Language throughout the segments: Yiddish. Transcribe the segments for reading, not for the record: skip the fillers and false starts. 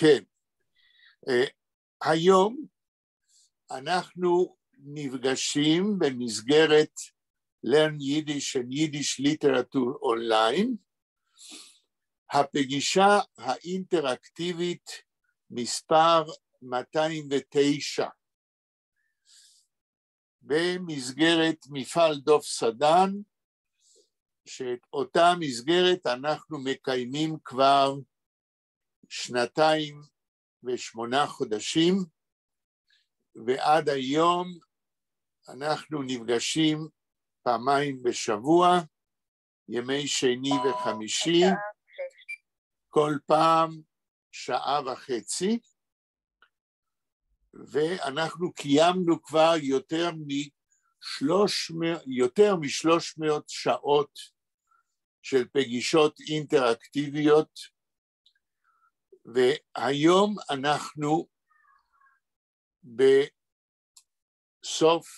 כן. היום אנחנו נפגשים במסגרת Learn Yiddish and Yiddish Literature Online, הפגישה האינטראקטיבית מספר 209, במסגרת מפעל דוב סדן, שאת אותה מסגרת אנחנו מקיימים כבר שנתיים ו-8 חודשים, ועד היום אנחנו נפגשים פעמיים בשבוע, ימי שני וחמישי, כל פעם שעה וחצי, ואנחנו קיימנו כבר יותר מ-300 שעות של פגישות אינטראקטיביות, והיום אנחנו בסוף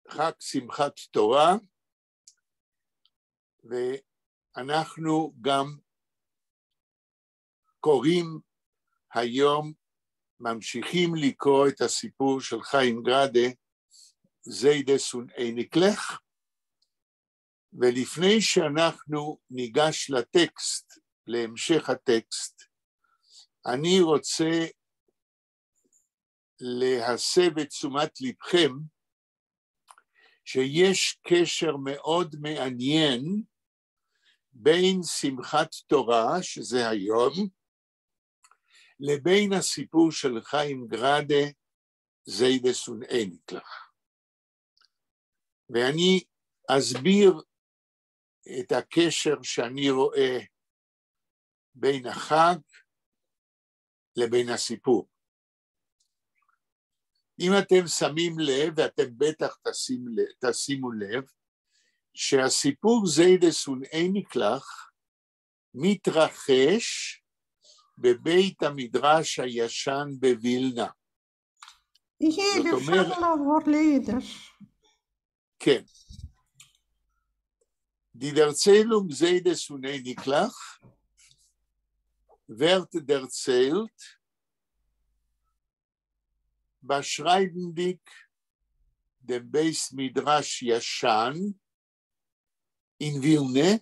חג שמחת תורה, ואנחנו גם קוראים היום, ממשיכים לקרוא את הסיפור של חיים גראדה, זיידעס און אייניקלעך, ולפני שאנחנו ניגש לטקסט, להמשך הטקסט, אני רוצה להסב את תשומת לבכם שיש קשר מאוד מעניין בין שמחת תורה, שזה היום, לבין הסיפור של חיים גראדה, זיידעס און אייניקלעך. ואני אסביר את הקשר שאני רואה בין החג לבין הסיפור. אם אתם שמים לב, ואתם בטח תשימו לב, שהסיפור זיידעס און אייניקלעך מתרחש בבית המדרש הישן בווילנה. יחיאל, אפשר לעבור ליידיש. כן. די דערציילונג זיידעס און אייניקלעך ווערט דערציילט, באַשרײַבנדיק דעם בית מדרש ישן אין ווילנע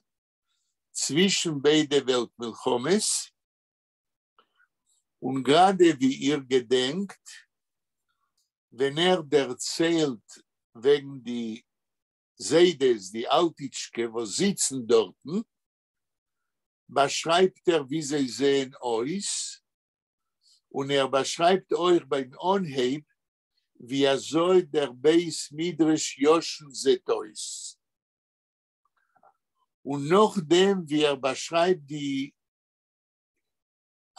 צווישן ביידע וועלט־מלחמות, און גראַדע ווי איר געדענקט, ווען ער דערציילט וועגן די זיידעס, די אַלטיטשקע, וואָס זיצן דאָרטן, באַשרײַבט ער ווי זיי זעען אויס, און ער באַשרײַבט אויך בײַם אָנהייב, ווי אַזוי דער בית מדרש ישן זעט אויס. און נאָך דעם, ווי ער באַשרײַבט די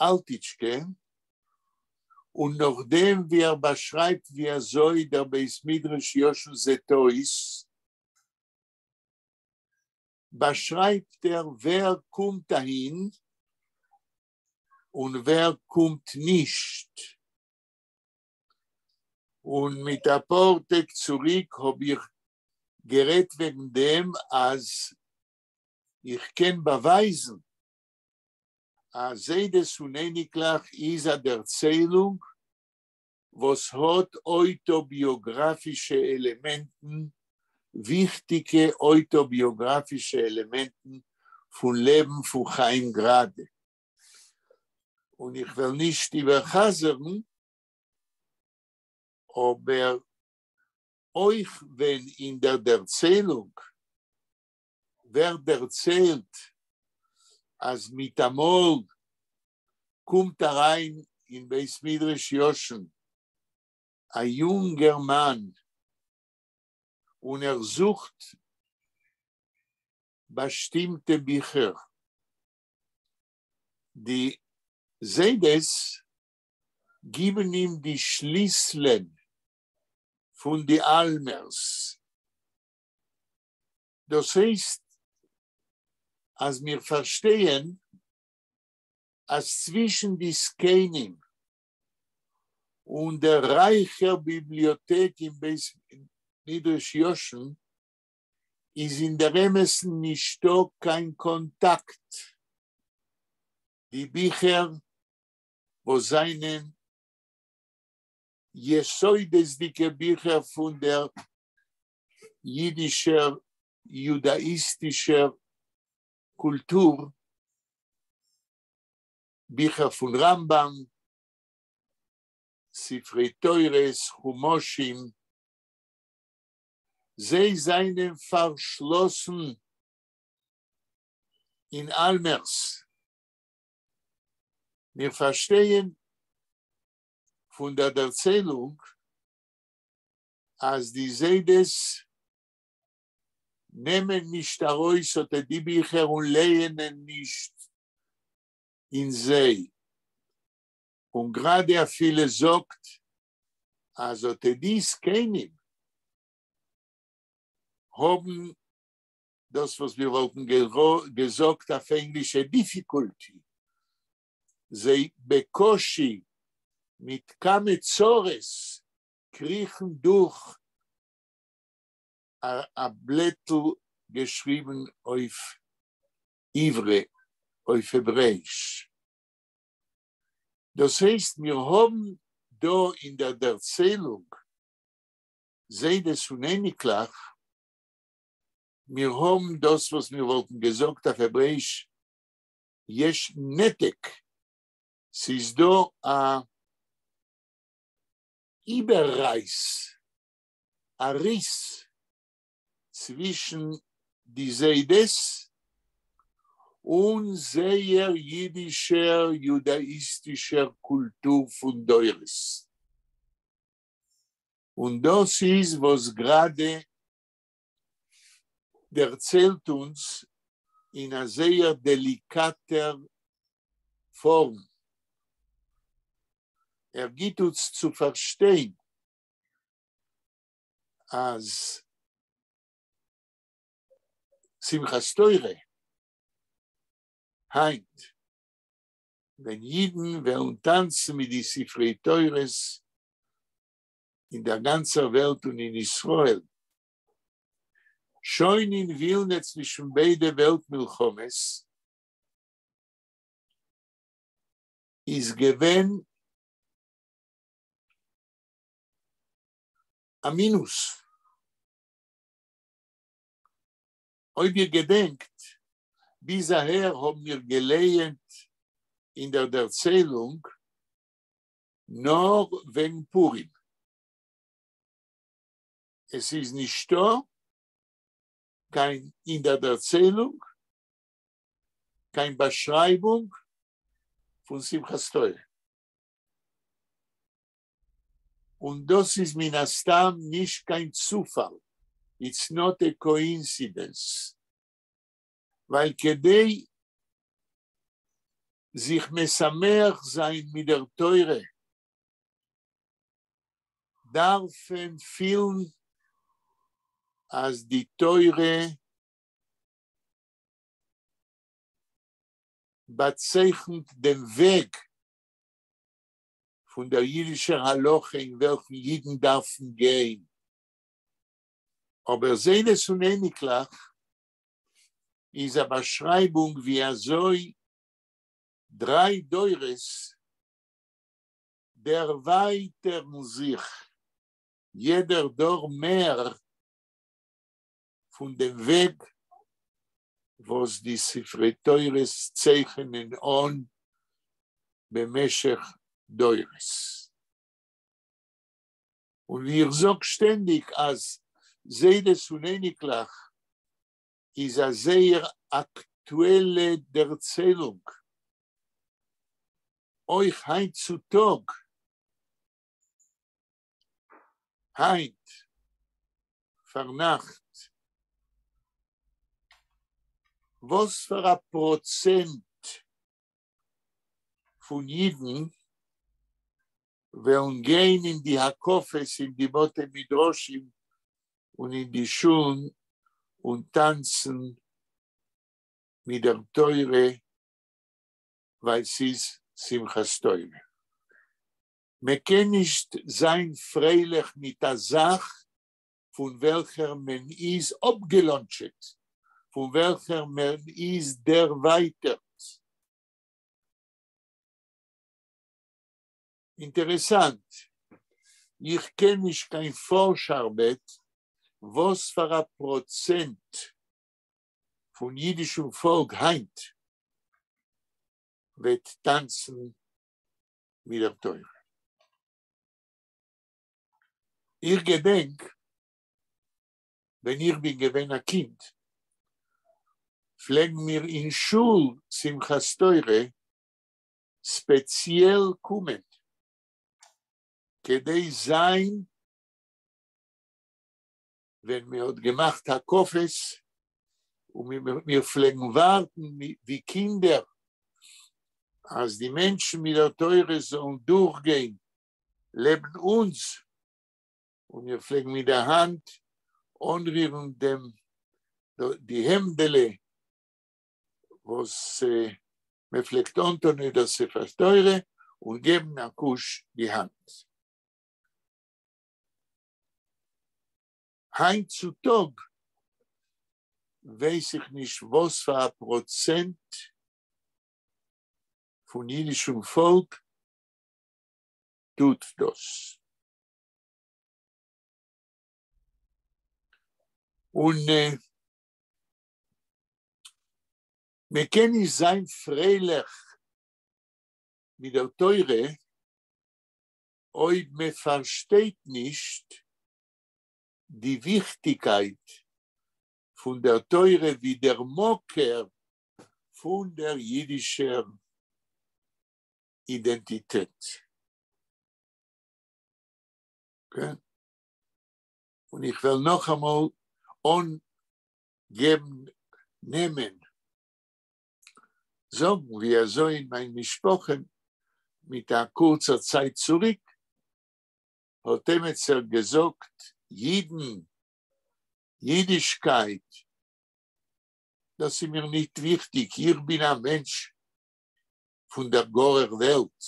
אַלטיטשקע, און נאָך דעם, ווי ער באַשרײַבט, ווי אַזוי דער בית מדרש ישן זעט אויס, באַשרײַבט ער, ווער קומט אַהין און ווער קומט נישט. און מיט אַ פּאָר טעג צוריק האָב איך גערעדט וועגן דעם, אַז איך קען באַווײַזן, אַז זיידעס און אייניקלעך איז אַ דערציילונג, וואָס האָט אויטאָביאָגראַפֿישע עלעמענטן, וויכטיקע אויטאָביאָגראַפֿישע עלעמענטן פֿון לעבן פֿון חיים גראַדע. און איך וועל נישט איבערחזרן, אָבער אויך ווען אין דער דערציילונג ווערט דערציילט, אַז מיט אַ מאָל קומט אַרײַן אין בית מדרש ישן אַ יונגער מאַן און ער זוכט באַשטימטע ביכער. די זיידעס גיבן אים די שליסלען פֿון די אַלמערס. דאָס הייסט, אַז מיר פֿאַרשטייען, אַז צווישן די זקנים און דער רײַכער ביבליאָטעק אין בית מדרש ישן איז אין דער אמתן נישטאָ קיין קאָנטאַקט. די ביכער וואס זענען יסודות'דיגע ביכער פון דער יידישער יודאיסטישער קולטור, ביכער פון רמב"ם, ספרי תורות, חומשים, זיי זענען פארשלאסן אין אלמערס. מיר פארשטייען פון דער דערציילונג אז די זיידעס נעמען נישט ארויס אט די ביכער און לייענען נישט אין זיי, און גראדע אפילו זאגט אז אט די זקנים האבן דאס וואס מיר וואלטן געזאגט אויף ענגליש א difficulty, זיי בקושי מיט כמה צרות קריכן דורך א בלעטל געשריבן אויף עברי, אויף העברעיש. דאס הייסט, מיר האבן דא אין דער דערציילונג זיידעס און אייניקלעך, מיר האבן דאס וואס מיר וואלטן געזאגט אויף העברעיש יש נתק, ס'איז דא א איבעררייס, א ריס צווישן די זיידעס און זייער יידישער יודאיסטישער קולטור פון דורות. און דאס איז וואס גראדע דערציילט אונז אין א זייער דעליקאטער פארם. ער גיט אונז צו פארשטיין אז שמחת תורה היינט, ווען אידן וועלן טאנצן מיט די ספרי תורות אין דער גאנצער וועלט און אין ישראל, שוין אין ווילנע צווישן ביידע וועלט מלחמות איז געווען א מינוס. אויב איר געדענקט, ביז אהער האבן מיר געלייענט אין דער דערציילונג נאר וועגן פורים. עס איז נישטא קיין אין דער דערציילונג קיין באשרייבונג פון שמחת תורה. און דאס איז מן הסתם נישט קיין צופאל, it's not a coincidence, ווייל כדי זיך משמח זיין מיט דער תורה דארף מען פילן אז די תורה באצייכנט דעם וועג פון דער יידישער הלכה אין וועלכן יידן דארפן גיין. אבער זיידעס און אייניקלעך איז א באשרייבונג ווי אזוי דריי דורות דערווייטערן זיך יעדער דור מער פון דעם וועג וואס די ספרי תורות צייכענען אן במשך דורות. און ווי איך זאג שטענדיג אז זיידעס און אייניקלעך איז א זייער אקטועלע דערציילונג, אויך היינט צו טאג, היינט פארנאכט, וואס פאר א פראצענט פון אידן וועלן גיין אין די הקפות אין די בתי מדרשים און אין די שולן און טאנצן מיט דער תורה ווייל ס'איז שמחת תורה? מען קען נישט זיין פרייליך מיט א זאך פון וועלכער מען איז אפגעלאנטשעט, פון וועלכער מען איז דערווייטערט. אינטערעסאַנט, איך קען נישט קיין פֿאָרש-אַרבעט, וואָס פֿאַר אַ פּראָצענט פֿון ייִדישן פֿאָלק הײַנט וועט טאַנצן מיט דער תּורה. איך געדענק, ווען איך בין געווען אַ קינד, פֿלעגן מיר אין שול שׂימחת-תּורה ספּעציעל קומען, כּדי זײַן ווען מע האָט געמאַכט הקפֿות, און מיר פֿלעגן וואַרטן ווי קינדער, אַז די מענטשן מיט דער תּורה זאָלן דורכגיין לעבן אונדז, און מיר פֿלעגן מיט דער האַנט אָנרירן דעם די העמדעלע, וואָס מע פֿלעגט אָנטאָן אויף דער ספֿר-תּורה און געבן אַ קוש די האַנט. הײַנט צו טאָג ווייס איך נישט וואָס פֿאַר אַ פּראָצענט פֿון ייִדישן פֿאָלק טוט דאָס. און מע קען נישט זײַן פֿריילעך מיט דער תּורה, אויב מע פֿאַרשטייט נישט די וויכטיקייט פֿון דער תּורה ווי דער מקור פֿון דער ייִדישער אידענטיטעט. כן? און איך וועל נאָך אַ מאָל אָנגעבן נעמען, זאָגן ווי אַזוי אין מײַן משפּחה מיט אַ קורצער צײַט צוריק האָט עמעצער געזאָגט, ייִדן, ייִדישקייט, דאָס איז מיר ניט וויכטיק, איך בין אַ מענטש פֿון דער גאָרער וועלט.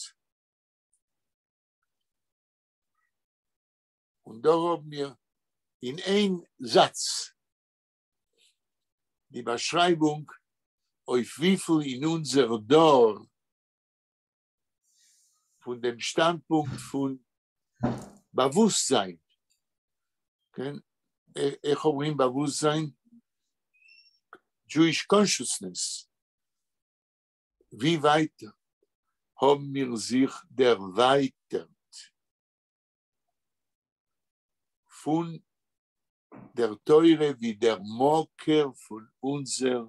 און דאָ האָבן מיר אין איין זאַץ די באַשרײַבונג אויף וויפֿל אין אונדזער דור פֿון דעם שטאַנדפּונקט פֿון באַוווּסטזײַן, כן? איך אומרים באַוווּסטזײַן? Jewish consciousness. ווי ווײַט האָבן מיר זיך דערווײַטערט פֿון דער תּורה ווי דער מקור פֿון אונדזער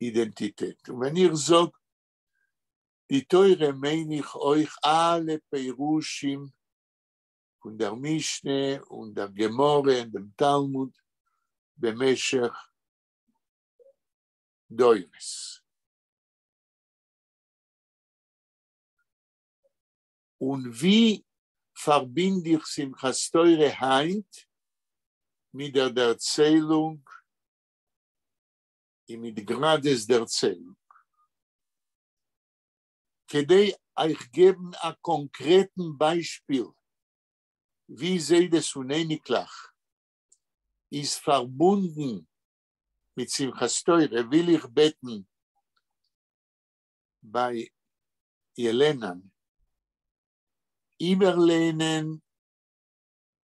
אידענטיטעט? און ווען איך זאָג די תּורה, מיין איך אויך אַלע פּירושים פֿון דער משנה און דער גמרא און דעם תּלמוד במשך דורות. און ווי פֿאַרבינד איך שׂימחת-תּורה הײַנט מיט דער דערציילונג און מיט גראַדעס דערציילונג? כּדי אײַך געבן אַ קאָנקרעטן בײַשפּיל, ווי זיידעס און אייניקלעך איז פֿאַרבונדן מיט שׂימחת-תּורה, וויל איך בעטן בײַ יעלענאַן איבערלייענען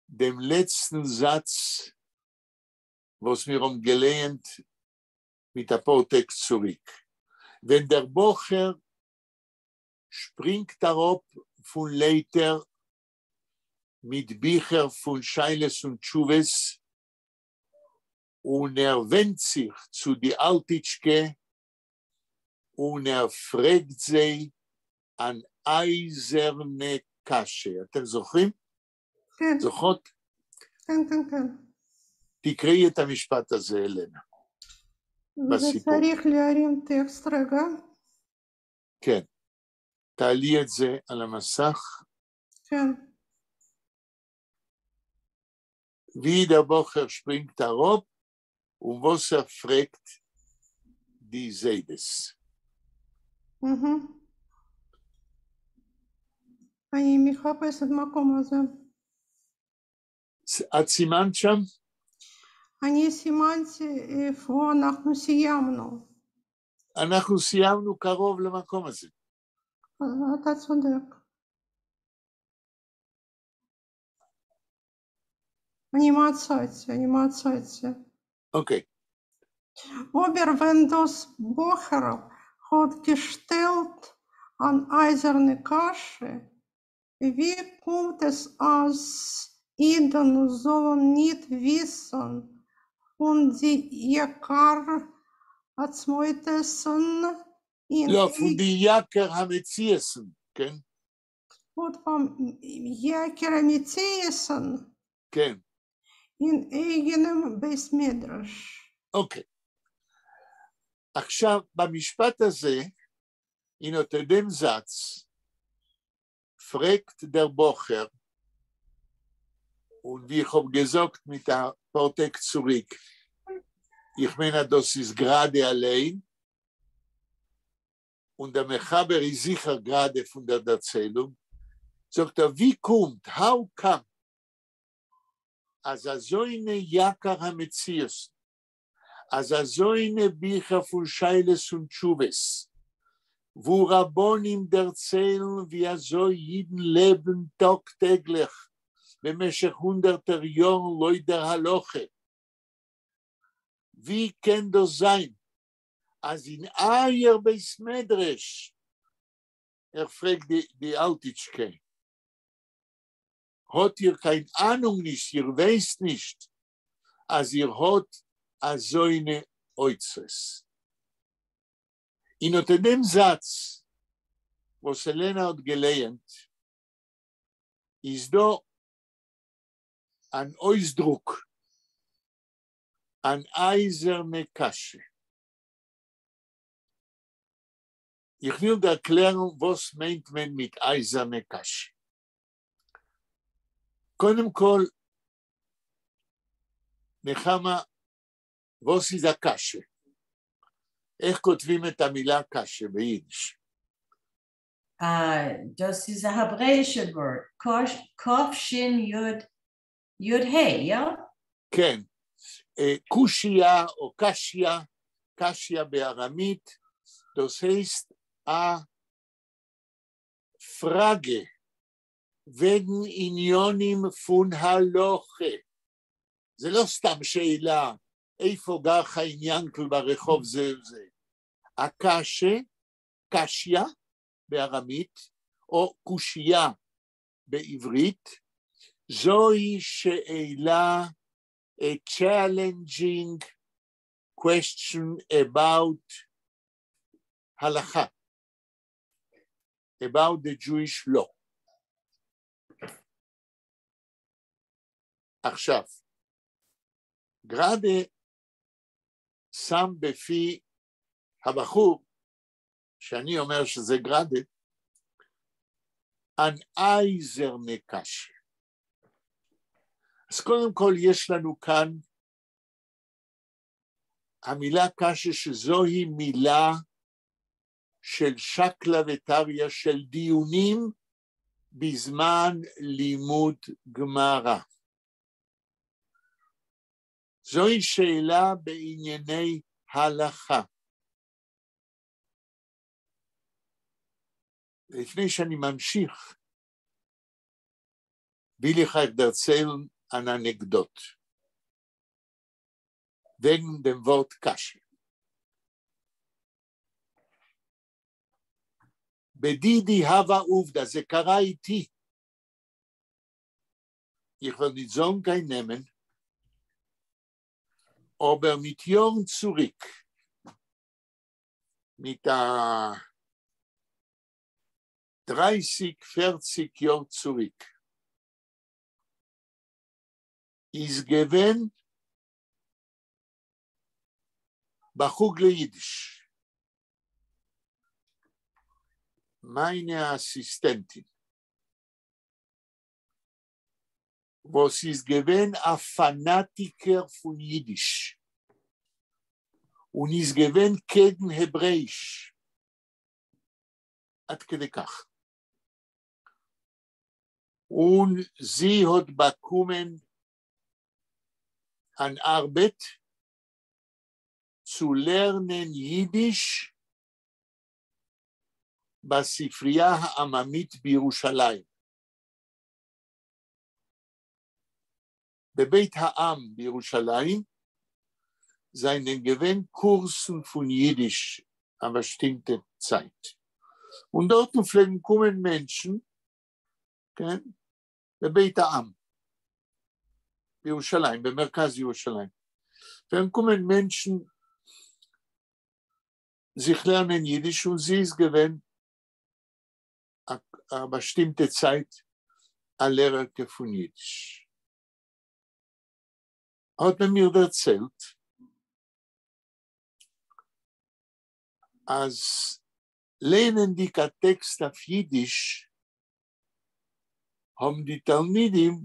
דעם לעצטן זאַץ, וואָס מיר האָבן געלייענט מיט אַ פּאָר טעג צוריק, ווען דער בחור שפּרינגט אַראָפּ פֿון לייטער מיט ביכער פֿון שאלות און תּשובֿות, און ער ווענדט זיך צו די אַלטיטשקע און ער פֿרעגט זיי אַן אײַזערנע קשיא. אתם זוכרים? כן. זוכרות? כן, כן, כן. תקראי את המשפט הזה, אלנה. בסיפור. צריך להרים טקסט רגע. כן. תעלי את זה על המסך. כן. ווי דער בחור שפּרינגט אַראָפּ און וואָס ער פֿרעגט די זיידעס. אני מחפשת מקום הזה. את סימנת שם? אני סימנתי איפה אנחנו סיימנו. אנחנו סיימנו קרוב למקום הזה. אתה צודק. אני מצאתי, אני מצאתי. אוקיי. אָבער ווען דאָס בחורל האָט געשטעלט אַן אײַזערנע קשיא, ווי קומט עס אַז ייִדן זאָלן ניט וויסן פֿון די יקר־עצמותיסן אין לא, פֿון די יקר המציאותן, כן? עוד פעם, יקר המציאותן? כן. אין אייגענעם בית־מדרש. אוקיי. עכשיו, במשפט הזה, אין אָט דעם זאַץ, פֿרעגט דער בחור, און ווי איך האָב געזאָגט מיט אַ פּאָר טעג צוריק, איך מיין, אַז דאָס איז גראַדע אַליין, און דער מחבר איז זיכער גראַדע פֿון דער דערציילונג, זאָגט ער, ווי קומט, how come, אַז אַזוינע יקר המציאות, אַז אַזוינע ביכער פֿון שאלות און תּשובֿות, וווּ רבנים דערציילן, ווי אַזוי ייִדן לעבן טאָג־טעגלעך במשך הונדערטער יאָרן לויט דער הלכה. ווי קען דאָס זײַן, אַז אין אײַער בית־מדרש, ער פֿרעגט די, די אַלטיטשקע, האָט איר קיין אַנונג נישט, איר ווייסט נישט, אַז איר האָט אַזוינע אוצרות. אין אָט דעם זאַץ, וואָס העלענע האָט געלייענט, איז דאָ אַן אויסדרוק, אַן אײַזערנע קשיא. איך וויל דערקלערן, וואָס מיינט מען מיט אײַזערנע קשיא. קודם כל, נחמה, וואָס איז אַ קשיא? איך כותבים את המילה קשיא ביידיש? דאָס איז אַ העברעיִשע וואָרט. קוף, שין, יוד, יוד, ה', יאָ? כן. קושייה או קשיא, קשיא בארמית, דאָס הייסט אַ פֿראַגע וועגן ענינים פֿון הלכה. זה לא סתם שאלה, איפה גר חיים ינקל ברחוב זה וזה. הקשיא, קשיא בארמית, או קושייה בעברית, זוהי שאלה, a challenging question about הלכה, about the Jewish law. עכשיו, גראדה שם בפי הבחור, שאני אומר שזה גראדה, אַן אײַזערנע קשיא. אז קודם כל יש לנו כאן המילה קשיא שזוהי מילה של שקלא וטריא של דיונים בזמן לימוד גמרא. זוהי שאלה בענייני הלכה. לפני שאני ממשיך, וויל איך אײַך דערציילן אַן אַנעקדאָט וועגן דעם וואָרט קשיא. בדידי הווה עובדא, זה קרה איתי. איך וועל נישט זאָגן קיין נעמען, אָבער מיט יאָרן צוריק, מיט אַ 30, 40 יאָר צוריק, איז געווען בחוג ליידיש. מײַנע אַסיסטענטין, וואָס איז געווען אַ פֿאַנאַטיקער פֿון יידיש און איז געווען קעגן העברעיִש. עד כדי כך. און זי האָט באַקומען אַן אַרבעט צו לערנען יידיש. בספרייה העממית בירושלים. בבית העם בירושלים זיינען געווען קורסן פון יידיש א באשטימטע צייט, און דארטן פלעגן קומען מענטשן, כן, בבית העם בירושלים, במרכז ירושלים, פלעגן קומען מענטשן זיך לערנען יידיש, און זי איז געווען א באשטימטע צייט א לערערקע פון יידיש. האט מען מיר דערציילט אז לייענענדיג א טעקסט אויף יידיש האבן די תלמידים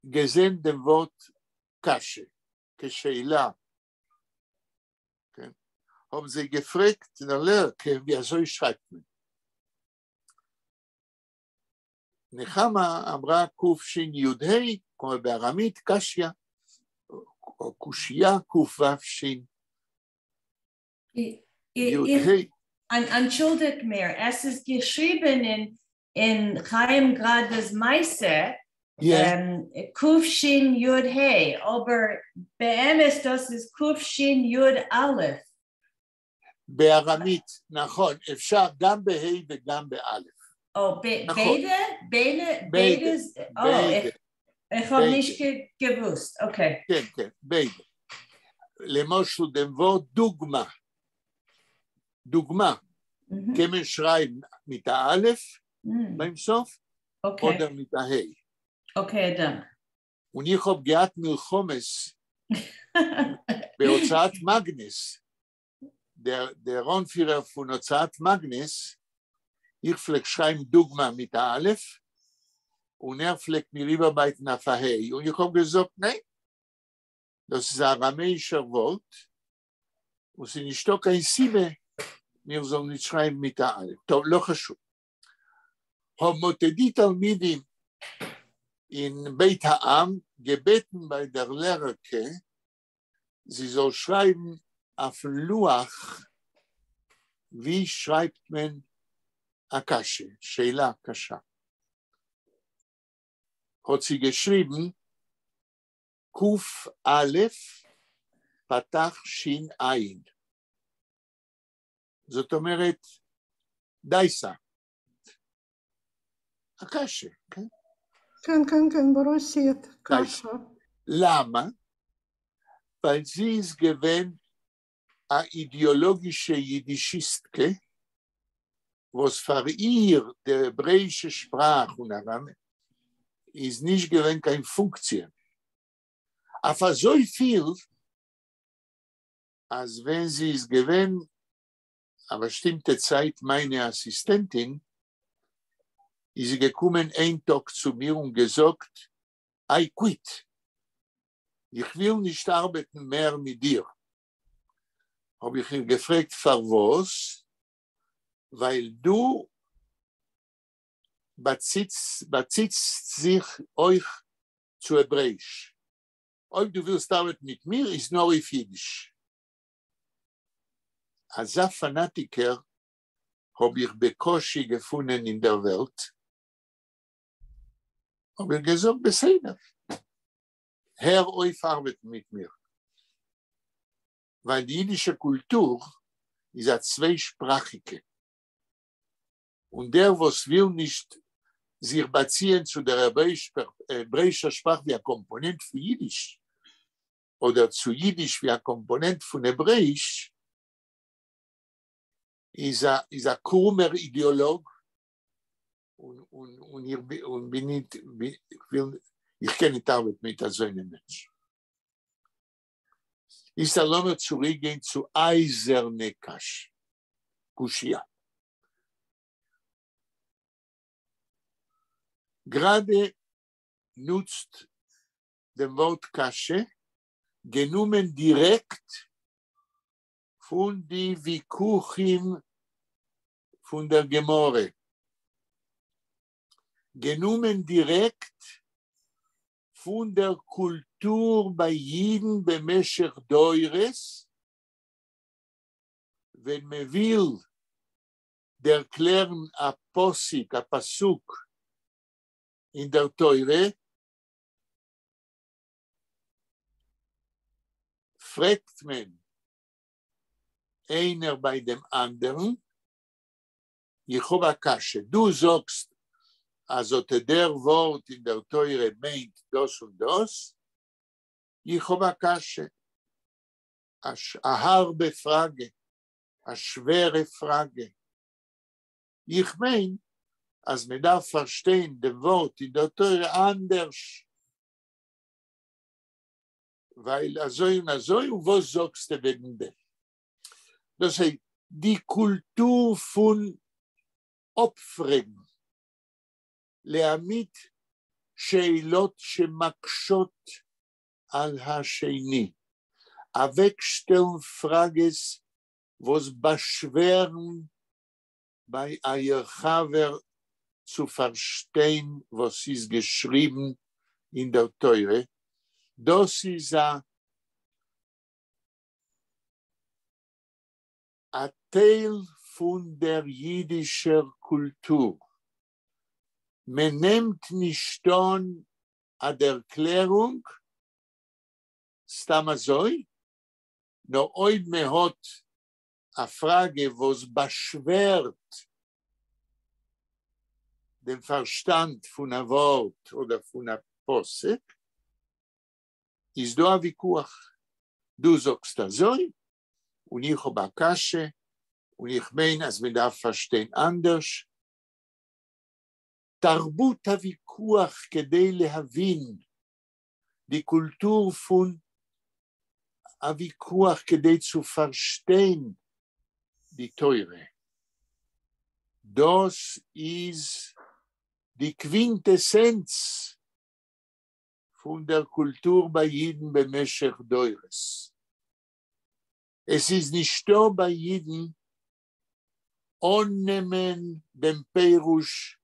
געזען דעם ווארט קשיא כשאלה, כן, האבן זיי געפרעגט דער לערערקע ווי אזוי שרייבט מען. נחמה אמרה קשי"ה, כמו בארמית קשיא, או קושייה קו"ש י"ה. אנטשולדיגט מיר, עס איז געשריבן אין חיים גראדע'ס מעשה קשי"ה, אבער באמת דאס איז קי"א. בארמית, נכון, אפשר גם בה' וגם באלף. או, ביידע? ביידע? ביידע. איך האב נישט געוואוסט, okay. כן, כן, ביידע. למשל דעם ווארט דוגמא, דוגמא, קען מען שרייבן מיט א א' ביים סוף, אדער מיט א ה'. Okay, א דאנק. און איך האב געהאט מלחמות בהוצאת מאגנעס, דער אנפירער פון הוצאת מאגנעס, איך פלעג שרייבן דוגמא מיט א א', און ער פלעגט מיר איבערבייטן אויף א ה', און איך האב געזאגט ניין, דאס איז א אראמעישער ווארט, און ס'איז נישטא קיין סיבה מיר זאלן נישט שרייבן מיט א א'. טוב, לא חשוב. האבן אט די תלמידים אין בית העם געבעטן ביי דער לערערקע זי זאל שרייבן אויפן לוח ווי שרייבט מען א קשיא, שאלה קשה. האט זי געשריבן ק"א פתח ש"ע. זאת אומרת, דייסה. א קשיא, כן? כן, כן, כן, ברוסית, קשיא. למה? ווייל זי איז געווען א אידעאלאגישע יידישיסטקע, וואס פאר איר די העברעאישע שפראך און אראמיש איז נישט געווען קיין פונקציע. אויף אזויפיל אז ווען זי איז געווען א באשטימטע צייט מיינע אסיסטענטין, איז זי געקומען איין טאג צו מיר און געזאגט, I quit, איך וויל נישט ארבעטן מער מיט דיר. האב איך איר געפרעגט פארוואס, ווייל דו באציסט זיך אויך צו העברעאיש. אויב דו ווילסט ארבעטן מיט מיר איז נאר אויף אידיש. אזא פאנאטיקער האב איך בקושי געפונען אין דער וועלט, האב איך געזאגט בסדר, הער אויף ארבעטן מיט מיר, ווייל די אידישע קולטור איז א צוויי-שפראכיגע, און דער וואס וויל נישט זיך באציען צו דער העברעאישער שפראך ווי א קאמפאנענט פון אידיש, אדער צו אידיש ווי א קאמפאנענט פון העברעאיש, איז א קרומער אידעאלאג, און און בין ניט, איך קען ניט ארבעטן מיט אזוינע מענטשן. איז לאמיר צוריקגיין צו אייזערנע קש, קושיא. גראדע נוצט דעם ווארט קשיא גענומען דירעקט פון די ויכוחים פון דער גמרא, גענומען דירעקט פון דער קולטור ביי אידן במשך דורות, ווען מען וויל. דערקלערן אַ פּסוק, אַ פּסוק אין דער תּורה, פֿרעגט מען איינער בײַ דעם אַנדערן, איך האָב אַ קשיא, דו זאָגסט, אַז אָט דער וואָרט אין דער תּורה מיינט דאָס און דאָס, איך האָב אַ קשיא, אַ האַרבע פֿראַגע, אַ שווערע פֿראַגע. איך מיין, אַז מע דאַרף פֿאַרשטיין דעם וואָרט אין דער תּורה אַנדערש. ווײַל אַזוי און אַזוי, און וואָס זאָגסטו וועגן דעם? דאָס הייסט, די קולטור פֿון אָפּפֿרעגן, להעמיד שאלות שמקשות על השני, אַוועקשטעלן פֿראַגעס וואָס באַשווערן בײַ אײַער חבֿר צו פֿאַרשטיין וואָס איז געשריבן אין דער תּורה, דאָס איז אַ אַ טייל פֿון דער ייִדישער קולטור. מע נעמט נישט אָן אַ דערקלערונג סתּם אַזוי, נאָר אויב מע האָט אַ פֿראַגע וואָס באַשווערט דעם פֿאַרשטאַנד פֿון אַ וואָרט אָדער פֿון אַ פּסוק, איז דאָ אַ וויכּוח. דו זאָגסט אַזוי, און איך האָב אַ קשיא, און איך מיין, אַז מע דאַרף פֿאַרשטיין אַנדערש. תרבות הוויכוח כדי להבין, די קולטור פֿון אַ וויכּוח כּדי צו פֿאַרשטיין די תּורה. דאָס איז די קווינטעסענץ פֿון דער קולטור בײַ ייִדן במשך דורות. עס איז נישטאָ בײַ ייִדן אָננעמען דעם פּירוש,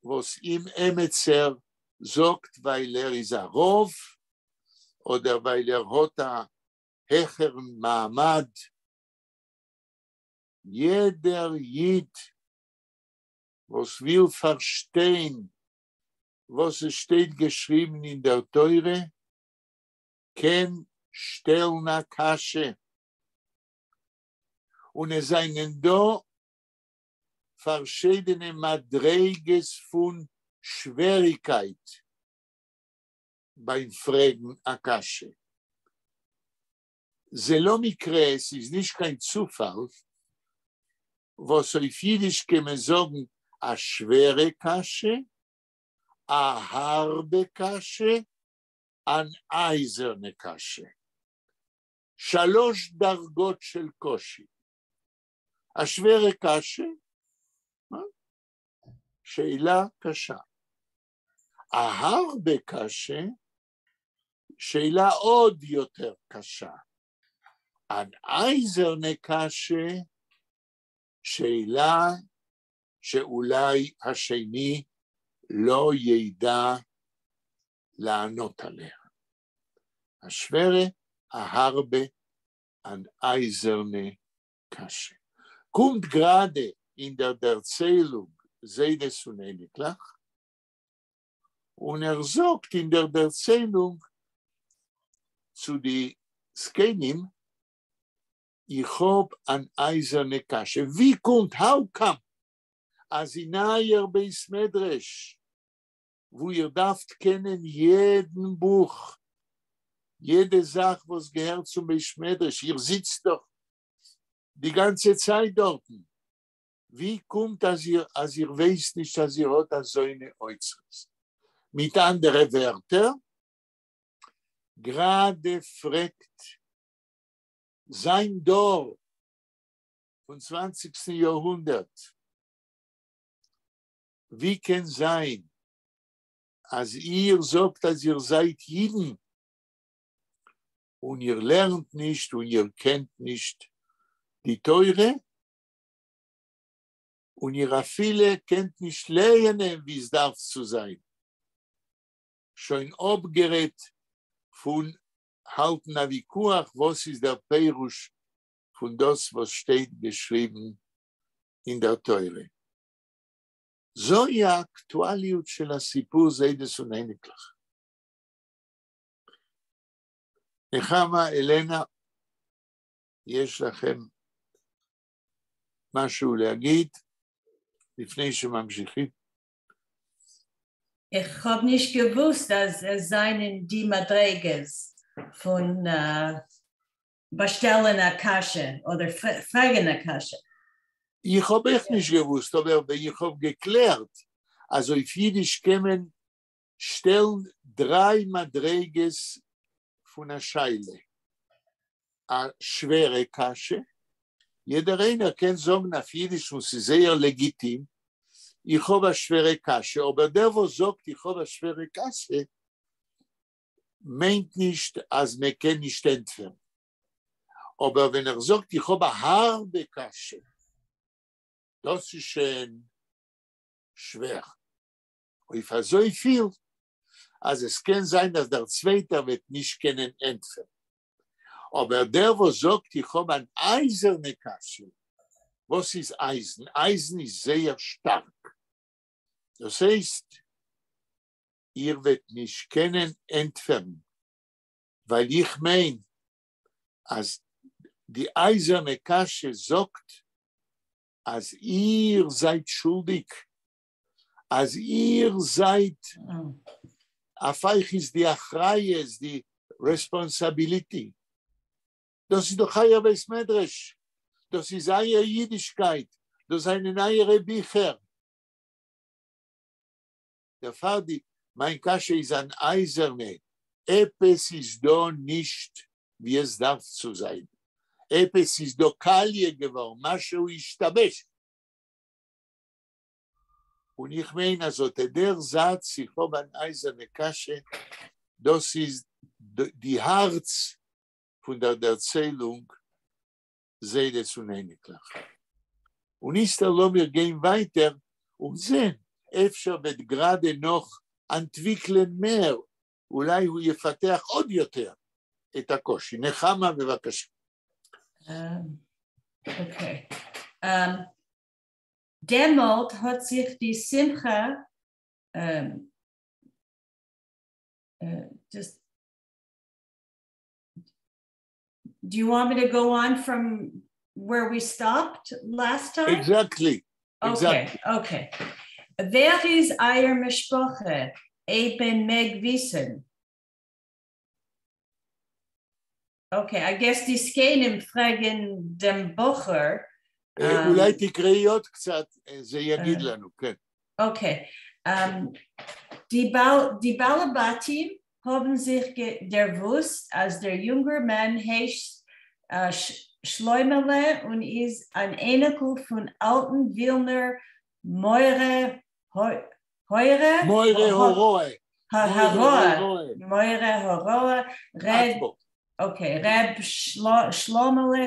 וואָס אים עמעצער זאָגט, ווײַל ער איז אַ רבֿ אָדער ווײַל ער האָט אַ העכערן מעמד. יעדער ייִד, וואָס וויל פֿאַרשטיין, וואָס עס שטייט געשריבן אין דער תּורה, קען שטעלן אַ קשיא. און עס זײַנען דאָ פֿאַרשיידענע מדרגות פֿון שוועריקייט בײַם פֿרעגן אַ קשיא. זה לא מקרה, עס איז נישט קיין צופֿאַל, וואָס אויף ייִדיש קען מען זאָגן אַ שווערע קשיא, אַ האַרבע קשיא, אַן אײַזערנע קשיא. שלוש דרגות של קושי. אַ שווערע קשיא, שאלה קשה. אַ האַרבע קשיא, שאלה עוד יותר קשה. אַן אײַזערנע קשיא, שאלה שאולי השני לא ידע לענות עליה. אַ שווערע, אַ האַרבע, אַן אײַזערנע קשיא. קומט גראַדע אין דער דערציילונג זיידעס און אייניקלעך, און ער זאָגט אין דער דערציילונג צו די זקנים, איך האָב אַן אײַזערנע קשיא. ווי קומט, how come, אַז אין אײַער בית־מדרש, וווּ איר דאַרפֿט קענען יעדן בוך, יעדע זאַך, וואָס געהערט צום בית־מדרש, איר זיצט דאָך די גאַנצע צײַט דאָרטן. ווי קומט, אַז איר, אַז איר ווייסט נישט, אַז איר האָט אַזוינע אוצרות? מיט אַנדערע ווערטער, גראַדע פֿרעגט זײַן דור פֿון 20. יאָרהונדערט, ווי קען זײַן, אַז איר זאָגט, אַז איר זײַט ייִדן און איר לערנט נישט און איר קענט נישט די תּורה און איר אַפֿילו קענט נישט לייענען, ווי עס דאַרף צו זײַן. שוין אָפּגערעדט פֿון האַלטן אַ וויכּוח, וואָס איז דער פּירוש פֿון דאָס, וואָס שטייט געשריבן. אין דער תורה. זוהי האקטואליות של הסיפור זיידעס און אייניקלעך. נחמה, אלנה, יש לכם משהו להגיד לפני שממשיכים? איך האָב נישט געוווּסט, אַז עס זײַנען די מדרגות פֿון באַשטעלן אַ קשיא אָדער פֿרעגן אַ קשיא. איך האָב אויך נישט געוווּסט, אָבער ווען איך האָב געקלערט, אַז אויף ייִדיש קען מען שטעלן דרײַ מדרגות פֿון אַ שאלה. אַ שווערע קשיא, יעדער איינער קען זאָגן אויף ייִדיש און ס'איז זייער לעגיטים, איך האָב אַ שווערע קשיא, אָבער דער וואָס זאָגט איך האָב אַ שווערע קשיא, מיינט נישט אַז מע קען נישט ענטפֿערן. אָבער ווען ער זאָגט איך האָב אַ האַרבע קשיא, דאָס איז שוין שווער. אויף אַזוי פֿיל, אַז עס קען זײַן אַז דער צווייטער וועט נישט קענען ענטפֿערן. אָבער דער וואָס זאָגט איך האָב אַן אײַזערנע קשיא, וואָס איז אײַזן? אײַזן איז זייער שטאַרק. דאָס הייסט, איר וועט נישט קענען ענטפֿערן, ווײַל איך מיין, אַז די אײַזערנע קשיא זאָגט, אַז איר זײַט שולדיק, אַז איר זײַט, אויף אײַך איז די אחריות, די responsibility. דאָס איז דאָך אײַער בית-מדרש, דאָס איז אײַער ייִדישקייט, דאָס זײַנען אײַערע ביכער. דערפֿאַר די, מײַן קשיא איז אַן אײַזערנע, עפּעס איז דאָ נישט ווי עס דאַרף צו זײַן. עפּעס איז דאָ קאַליע געוואָרן, משהו השתבש. און איך מיין, אַז אָט דער זאַץ, איך האָב אַן אײַזערנע קשיא, דאָס איז די האַרץ פֿון דער דערציילונג זיידעס און אייניקלעך. און איצטער לאָמיר גיין ווײַטער און זען, אפֿשר וועט גראַדע נאָך אַנטוויקלען מער, אולי הוא יפתח עוד יותר את הקושי. נחמה, בבקשה. Okay. דעמאָלט האָט זיך די שׂימחה just do you want me to go on from where we stopped last time? Exactly. Okay, okay. ווער איז אײַער משפּחה, אויב מען מעג וויסן? Okay, I guess די זקנים פֿרעגן דעם בחור. אולי תקראי עוד קצת, זה יגיד לנו, כן. Okay. די בעלי־בתּים האָבן זיך דערוווּסט, אַז דער יונגער מאַן הייסט שלמהלע און איז אַן אייניקל פֿון אַלטן ווילנער מורה הורה? מורה הוראה. הוראה. מורה הוראה. Okay, רב שלמהלע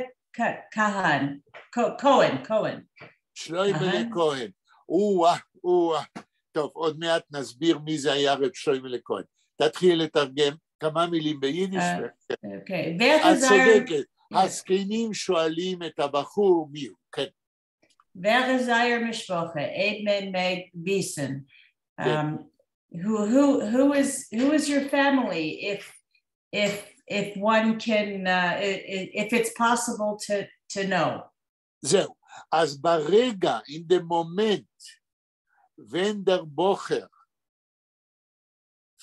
כהן. כהן, כהן. שלמהלע כהן. או-אה, או-אה. טוב, עוד מעט נסביר מי זה היה רב שלמהלע כהן. תתחיל לתרגם כמה מילים ביידיש. אוקיי. את צודקת, הזקנים שואלים את הבחור מי הוא, כן. ווער איז אײַער משפּחה? אויב מען מעג וויסן. Who is your family if one can, if it's possible to know? זהו, אז ברגע, in the moment, ווען דער בחור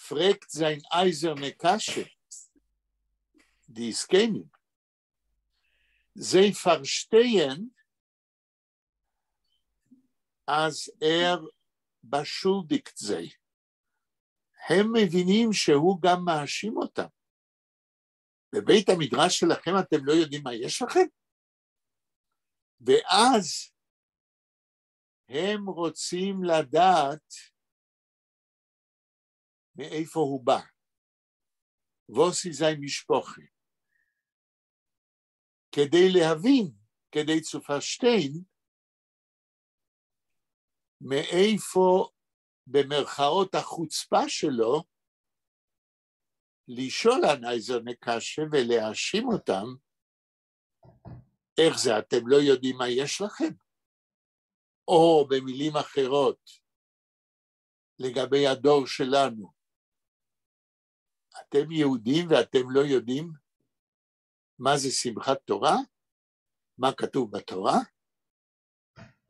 פֿרעגט זײַן אײַזערנע קשיא, די זקנים, זיי פֿאַרשטייען, אַז ער באַשולדיקט זיי. הם מבינים שהוא גם מאשים אותם. בבית המדרש שלכם אתם לא יודעים מה יש לכם? ואז הם רוצים לדעת מאיפה הוא בא. וואָס איז זײַן משפּחה. כדי להבין, כדי צו פֿאַרשטיין, מאיפה במרכאות החוצפה שלו לשאול אַן אײַזערנע קשיא ולהאשים אותם, איך זה, אתם לא יודעים מה יש לכם? או במילים אחרות, לגבי הדור שלנו, אתם יהודים ואתם לא יודעים מה זה שמחת תורה? מה כתוב בתורה?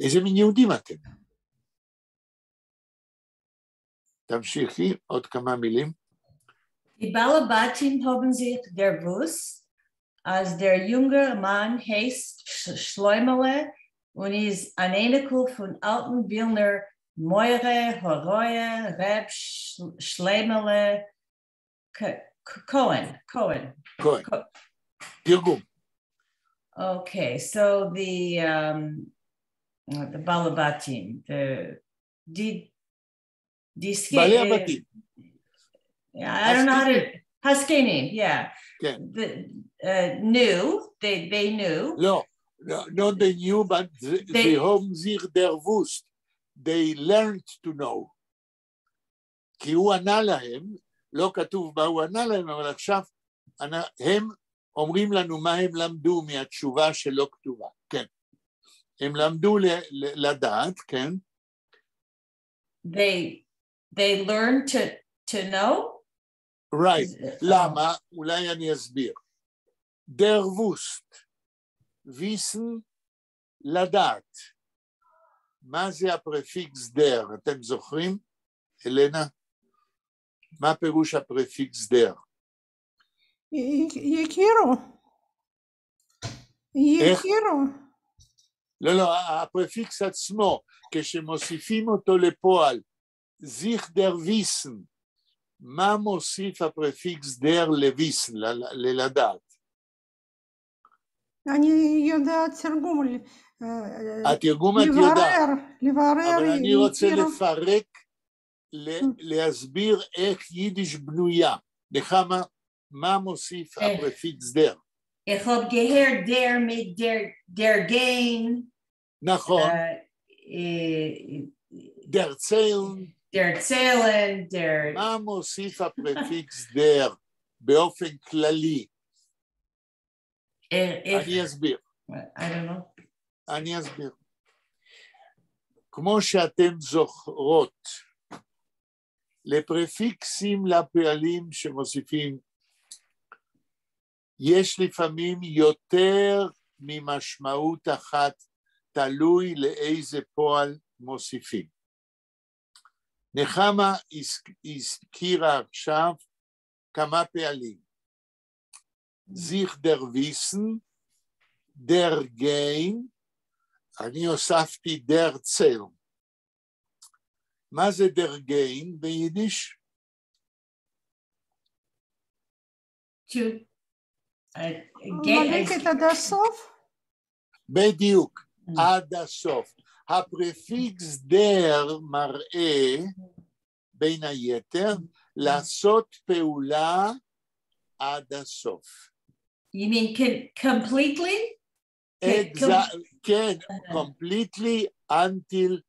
איזה מין יהודים אתם? תמשיכי עוד כמה מילים. די בעלי־בתּים האָבן זיך דערוווּסט, אַז דער יונגער מאַן הייסט שלמהלע און איז אַן אייניקל פֿון אַלטן ווילנער מורה־הוראה רב שלמהלע כּהן. כּהן. כהן. תרגום. Okay, so the בעלי־בתּים, the בעלי הבתים. I don't know how to, הזקנים, yeah. כן. Knew, they knew. לא, not they knew, but they האָבן זיך דערוווּסט. They learned to know. כי הוא ענה להם, לא כתוב מה הוא ענה להם, אבל עכשיו הם אומרים לנו מה הם למדו מהתשובה שלא כתובה, כן. הם למדו לדעת, כן. They learned to know? Right. למה? אולי אני אסביר. דערוווּסט, וויסן, לדעת. מה זה הפרפיקס דער? אתם זוכרים? אלנה? מה פירוש הפרפיקס דער? יכירו. יכירו. לא, לא, הפרפיקס עצמו, כשמוסיפים אותו לפועל, זיך דערוויסן, מה מוסיף הפרפיקס דער לוויסן, ללדעת? אני יודעת תרגום. התרגום את יודעת. לברר, אבל אני רוצה לפרק, להסביר איך יידיש בנויה. נחמה, מה מוסיף הפרפיקס דער? איך האָב געהערט דער מיט דערגיין. נכון. דערציילן. דערציילן, דער... מה מוסיף הפרפיקס דער באופן כללי? אני אסביר. I don't know. אני אסביר. כמו שאתם זוכרות, לפרפיקסים לפעלים שמוסיפים, יש לפעמים יותר ממשמעות אחת, תלוי לאיזה פועל מוסיפים. נחמה הזכירה עכשיו כמה פעלים. זיך דערוויסן, דערגיין, אני הוספתי דערציילן. מה זה דערגיין ביידיש? To ללכת עד הסוף? בדיוק, עד הסוף. הפרפיקס דער מראה, בין היתר, לעשות פעולה עד הסוף. You mean completely? כן, completely until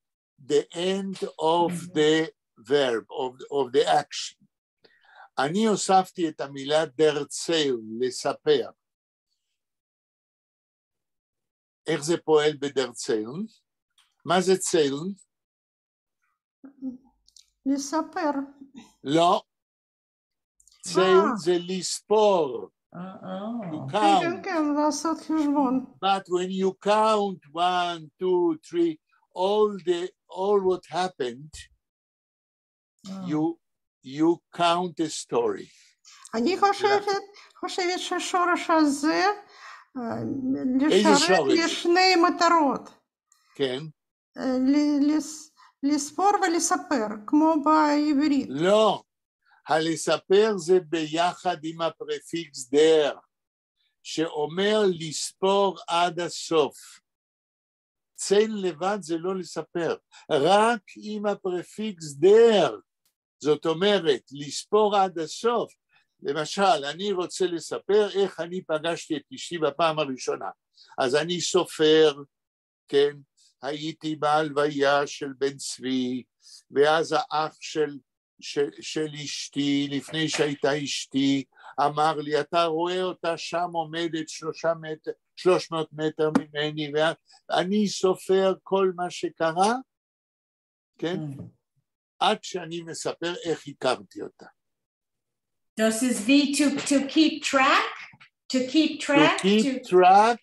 the end of the verb, of the action. אני הוספתי את המילה דערציילן, לספר. איך זה פועל בדערציילן? מה זה ציילן? לספר. לא. ציילן זה לספור. To count. כן, כן, לעשות חשבון. But when you count 1, 2, 3, all what happened, you count a story. אני חושבת ששורש הזה איזה לשרת שורש? לשני מטרות. כן. לספור ולספר, כמו בעברית. לא, הלספר זה ביחד עם הפרפיקס דער, שאומר לספור עד הסוף. ציילן לבד זה לא לספר, רק עם הפרפיקס דער, זאת אומרת, לספור עד הסוף. למשל, אני רוצה לספר איך אני פגשתי את אשתי בפעם הראשונה. אז אני סופר, כן, הייתי בהלוויה של בן צבי, ואז האח של אשתי, לפני שהייתה אשתי, אמר לי, אתה רואה אותה שם עומדת 300 מטר ממני, ואני סופר כל מה שקרה, כן? עד שאני מספר איך הכרתי אותה. דאָס איז ווי to keep track? To keep track? To keep track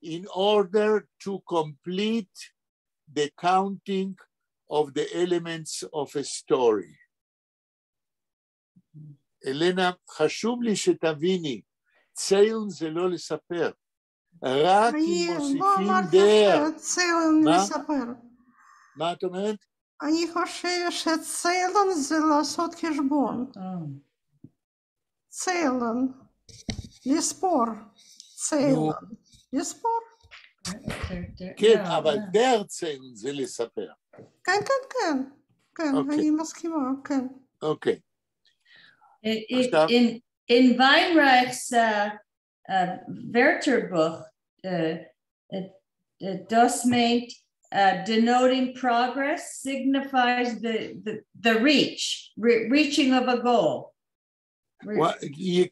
in order to complete the counting of the elements of a story. אלנה, חשוב לי שתביני, ציילן זה לא לספר, רק אם אני לא מוסיפים אמרתי דער. שציילן מה? לספר. מה את אומרת? אני חושבת שציילן זה לעשות חשבון. ציילן, לספור, ציילן, לספור. כן, אבל דערציילן זה לספר. כן, כן, כן, כן, אני מסכימה, כן. אוקיי. In Weinreich's ווערטערבוך, דאָס מיינט denoting progress signifies the reaching of a goal.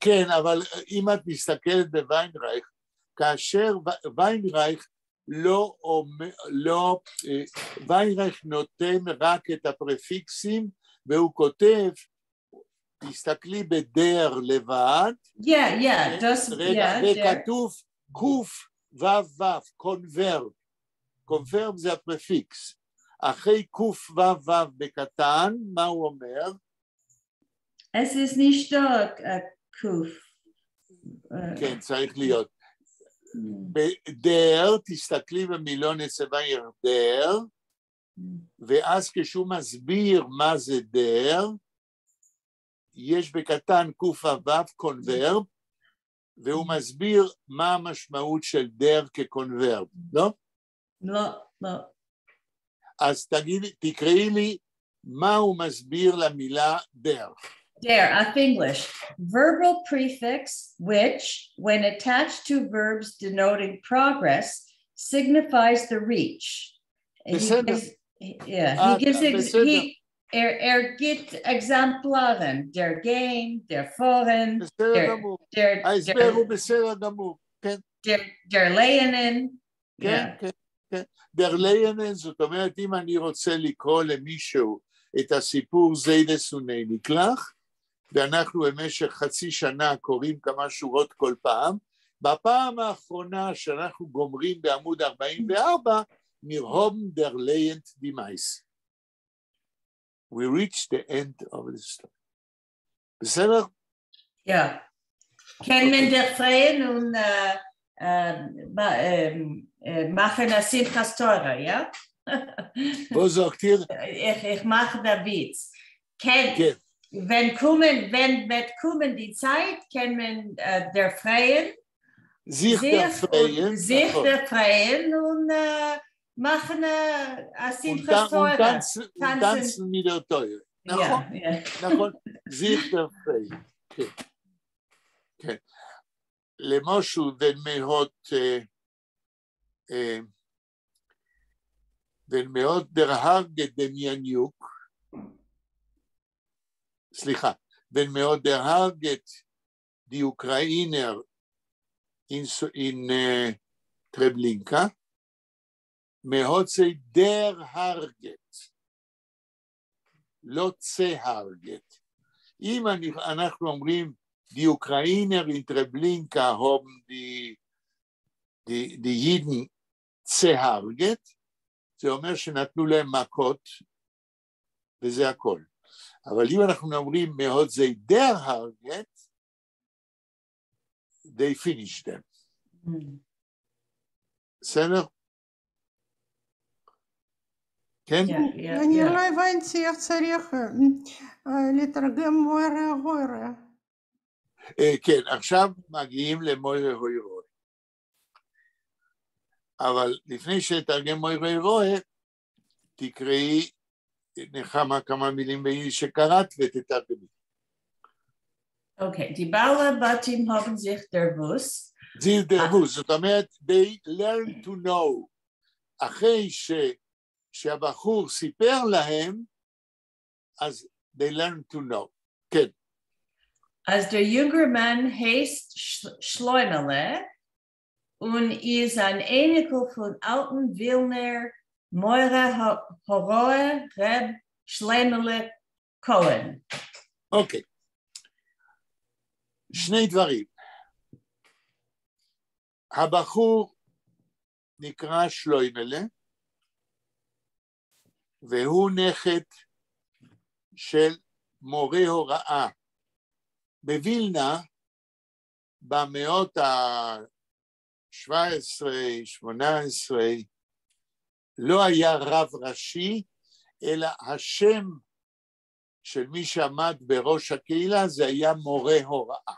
כן, אבל אם את מסתכלת בוויינרייך, כאשר ויינרייך לא, לא, ויינרייך נותן רק את הפרפיקסים, והוא כותב, תסתכלי בדר לבד, Yeah, דאָס, רגע, וכתוב קוף וו וו, קונברב, קונברב זה הפרפיקס, אחרי קוף וו וו בקטן, מה הוא אומר? עס איז נישט דאָ קוף. כן, צריך להיות. בדר, תסתכלי במילון אצל ויינרייך דער, ואז כשהוא מסביר מה זה דער, יש בקטן קו"ו קונברב, והוא מסביר מה המשמעות של דער כקונברב, לא? לא, לא. אז תגידי, תקראי לי מה הוא מסביר למילה דער. דער, אויף ענגליש, verbal prefix which, when attached to verbs denoting progress, signifies the reach. בסדר. Yeah, he gives, he, ער גיט עקזעמפּלאַרן, דערגיין, דערפֿאָרן, בסדר גמור, ההסבר הוא בסדר גמור, כן. דערלייענען. כן, כן, כן. דערלייענען, זאת אומרת, אם אני רוצה לקרוא למישהו את הסיפור זיידעס און אייניקלעך, ואנחנו במשך חצי שנה קוראים כמה שורות כל פעם, בפעם האחרונה שאנחנו גומרים בעמוד 44, מיר האָבן דערלייענט די מעשׂה. We reach the end of the story. בסדר? Yeah. קען מען דערפֿרייען און מאַכן אַ שמחת תורה, יאָ? וואָס זאָגט איר? איך מאַך דער וויץ. קען, ווען קומען, ווען וועט קומען די צײַט, קען מען דערפֿרייען. זיך דערפֿרייען. זיך דערפֿרייען און מאַכן אַ שמחת תורה. און טאַנצן מיט דער תורה. נכון, נכון, זיך דערפֿרייען. כן. כן. למשל, ווען מע האָט, ווען מע האָט דערהרגעט דעמיאַניוק, סליחה, ווען מע האָט דערהרגעט די אוקראַיִנער אין טרעבלינקע, מע האָט זיי דערהרגעט, לא צעהרגעט. אם אנחנו אומרים, די אוקראַיִנער אין טרעבלינקע האָבן די ייִדן צעהרגעט, זה אומר שנתנו להם מכות, וזה הכל. אבל אם אנחנו אומרים מע האָט זיי דערהרגעט, they finished them. בסדר? כן? אני לא הבנתי איך צריך לתרגם מורה הוראה. כן, עכשיו מגיעים למורה הוראה. אבל לפני שנתרגם מורה הוראה, תקראי נחמה כמה מילים ביידיש שקראת ותתרגמי. אוקיי, די בעלי־בתים האָבן זיך דערוווּסט. זיך דערוווּסט, זאת אומרת, they learn to know. אחרי שהבחור סיפר להם, אז they learn to know. כן. אַז דער יונגער מאַן הייסט שלוימעלע. און איז אן אייניקל פון אלטן ווילנער מורה הוראה ר' שלמה'לע כהן. אוקיי. שני דברים. הבחור נקרא שלוימלה, והוא נכד של מורה הוראה. בווילנה, במאות ה-17, 18, לא היה רב ראשי, אלא השם של מי שעמד בראש הקהילה זה היה מורה הוראה.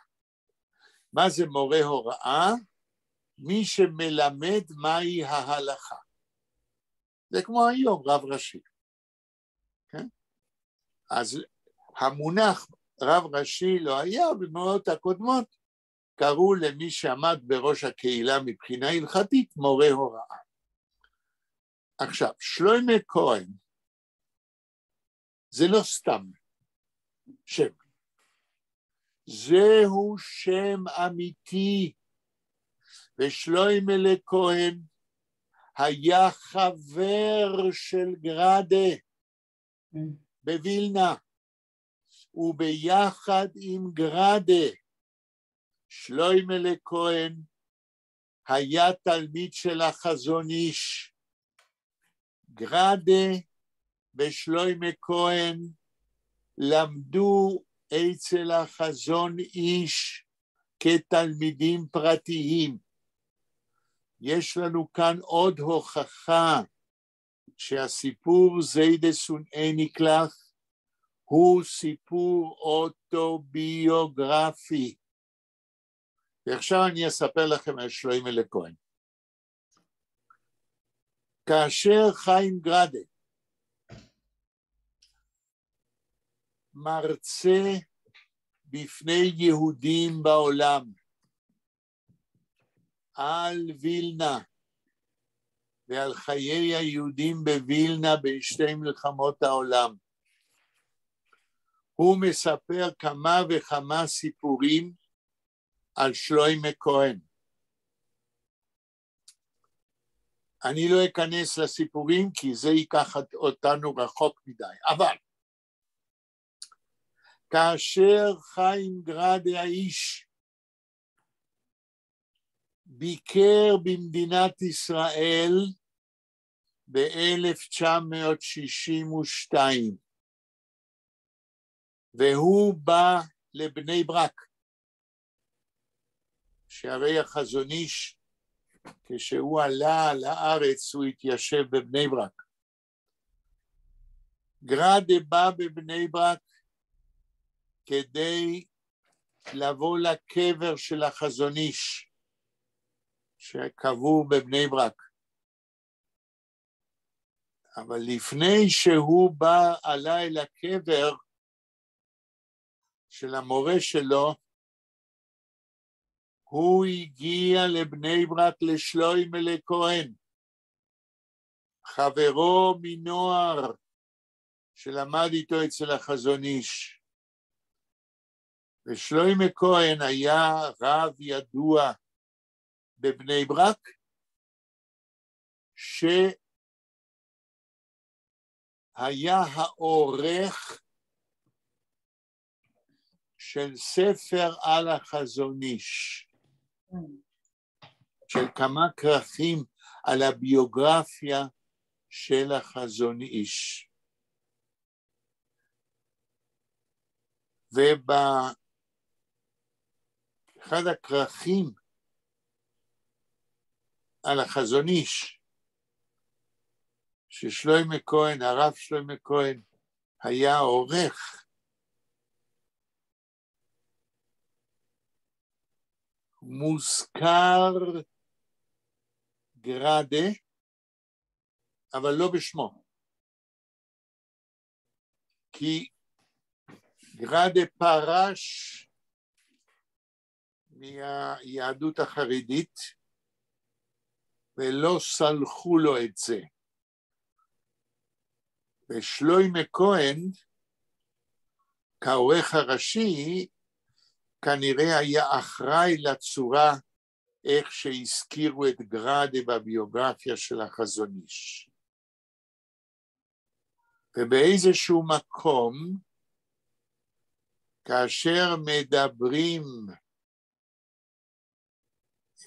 מה זה מורה הוראה? מי שמלמד מהי ההלכה. זה כמו היום רב ראשי. כן? אז המונח רב ראשי לא היה במאות הקודמות, קראו למי שעמד בראש הקהילה מבחינה הלכתית מורה הוראה. עכשיו, שלוימה כהן זה לא סתם שם, זהו שם אמיתי, ושלוימלה כהן היה חבר של גראדה בווילנה, וביחד עם גראדה, שלוימלה כהן היה תלמיד של החזון איש. גראדה ושלוימה כהן למדו אצל החזון איש כתלמידים פרטיים. יש לנו כאן עוד הוכחה שהסיפור זיידעס און אייניקלעך הוא סיפור אוטוביוגרפי. ועכשיו אני אספר לכם על שלוימלה כהן. כאשר חיים גראדה מרצה בפני יהודים בעולם על וילנה ועל חיי היהודים בווילנה בין שתי מלחמות העולם, הוא מספר כמה וכמה סיפורים על שלוימה כהן. אני לא אכנס לסיפורים כי זה ייקח אותנו רחוק מדי, אבל כאשר חיים גראדה האיש ביקר במדינת ישראל ב-1962, והוא בא לבני ברק, שהרי החזון איש, כשהוא עלה לארץ הוא התיישב בבני ברק. גראדה בא בבני ברק כדי לבוא לקבר של החזון איש, שקבור בבני ברק. אבל לפני שהוא בא, עלה אל הקבר של המורה שלו, הוא הגיע לבני ברק לשלוימלה כהן, חברו מנוער שלמד איתו אצל החזון איש. ושלוימה כהן היה רב ידוע בבני ברק, שהיה העורך של ספר על החזון איש, של כמה כרכים על הביוגרפיה של החזון איש. ובאחד הכרכים על החזון איש, ששלוימה כהן, הרב שלוימה כהן, היה עורך, מוזכר גראדה, אבל לא בשמו. כי גראדה פרש מהיהדות החרדית ולא סלחו לו את זה. ושלוימה כהן, כעורך הראשי, כנראה היה אחראי לצורה איך שהזכירו את גראדה בביוגרפיה של החזון איש. ובאיזשהו מקום, כאשר מדברים,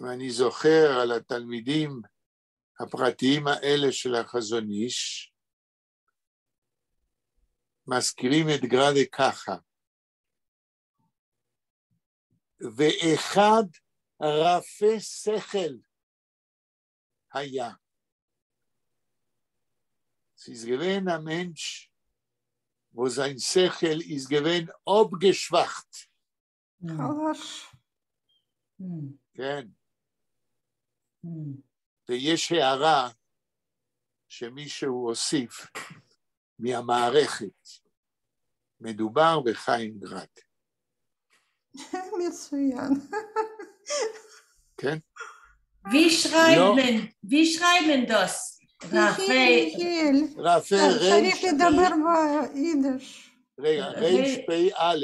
אם אני זוכר על התלמידים הפרטיים האלה של החזון איש, מזכירים את גראדה ככה, ואחד רפה שכל היה. ס'איז געווען אַ מענטש, וואָס זײַן שכל איז געווען אָפּגעשוואַכט. חלש. כן. ויש הערה שמישהו הוסיף מהמערכת. מדובר בחיים גראד. מצוין. כן? ווי שרײַבט מען, ווי שרײַבט מען דאָס? רפה... יחיאל. רפה צריך לדבר ביידיש. רגע, רפ"א.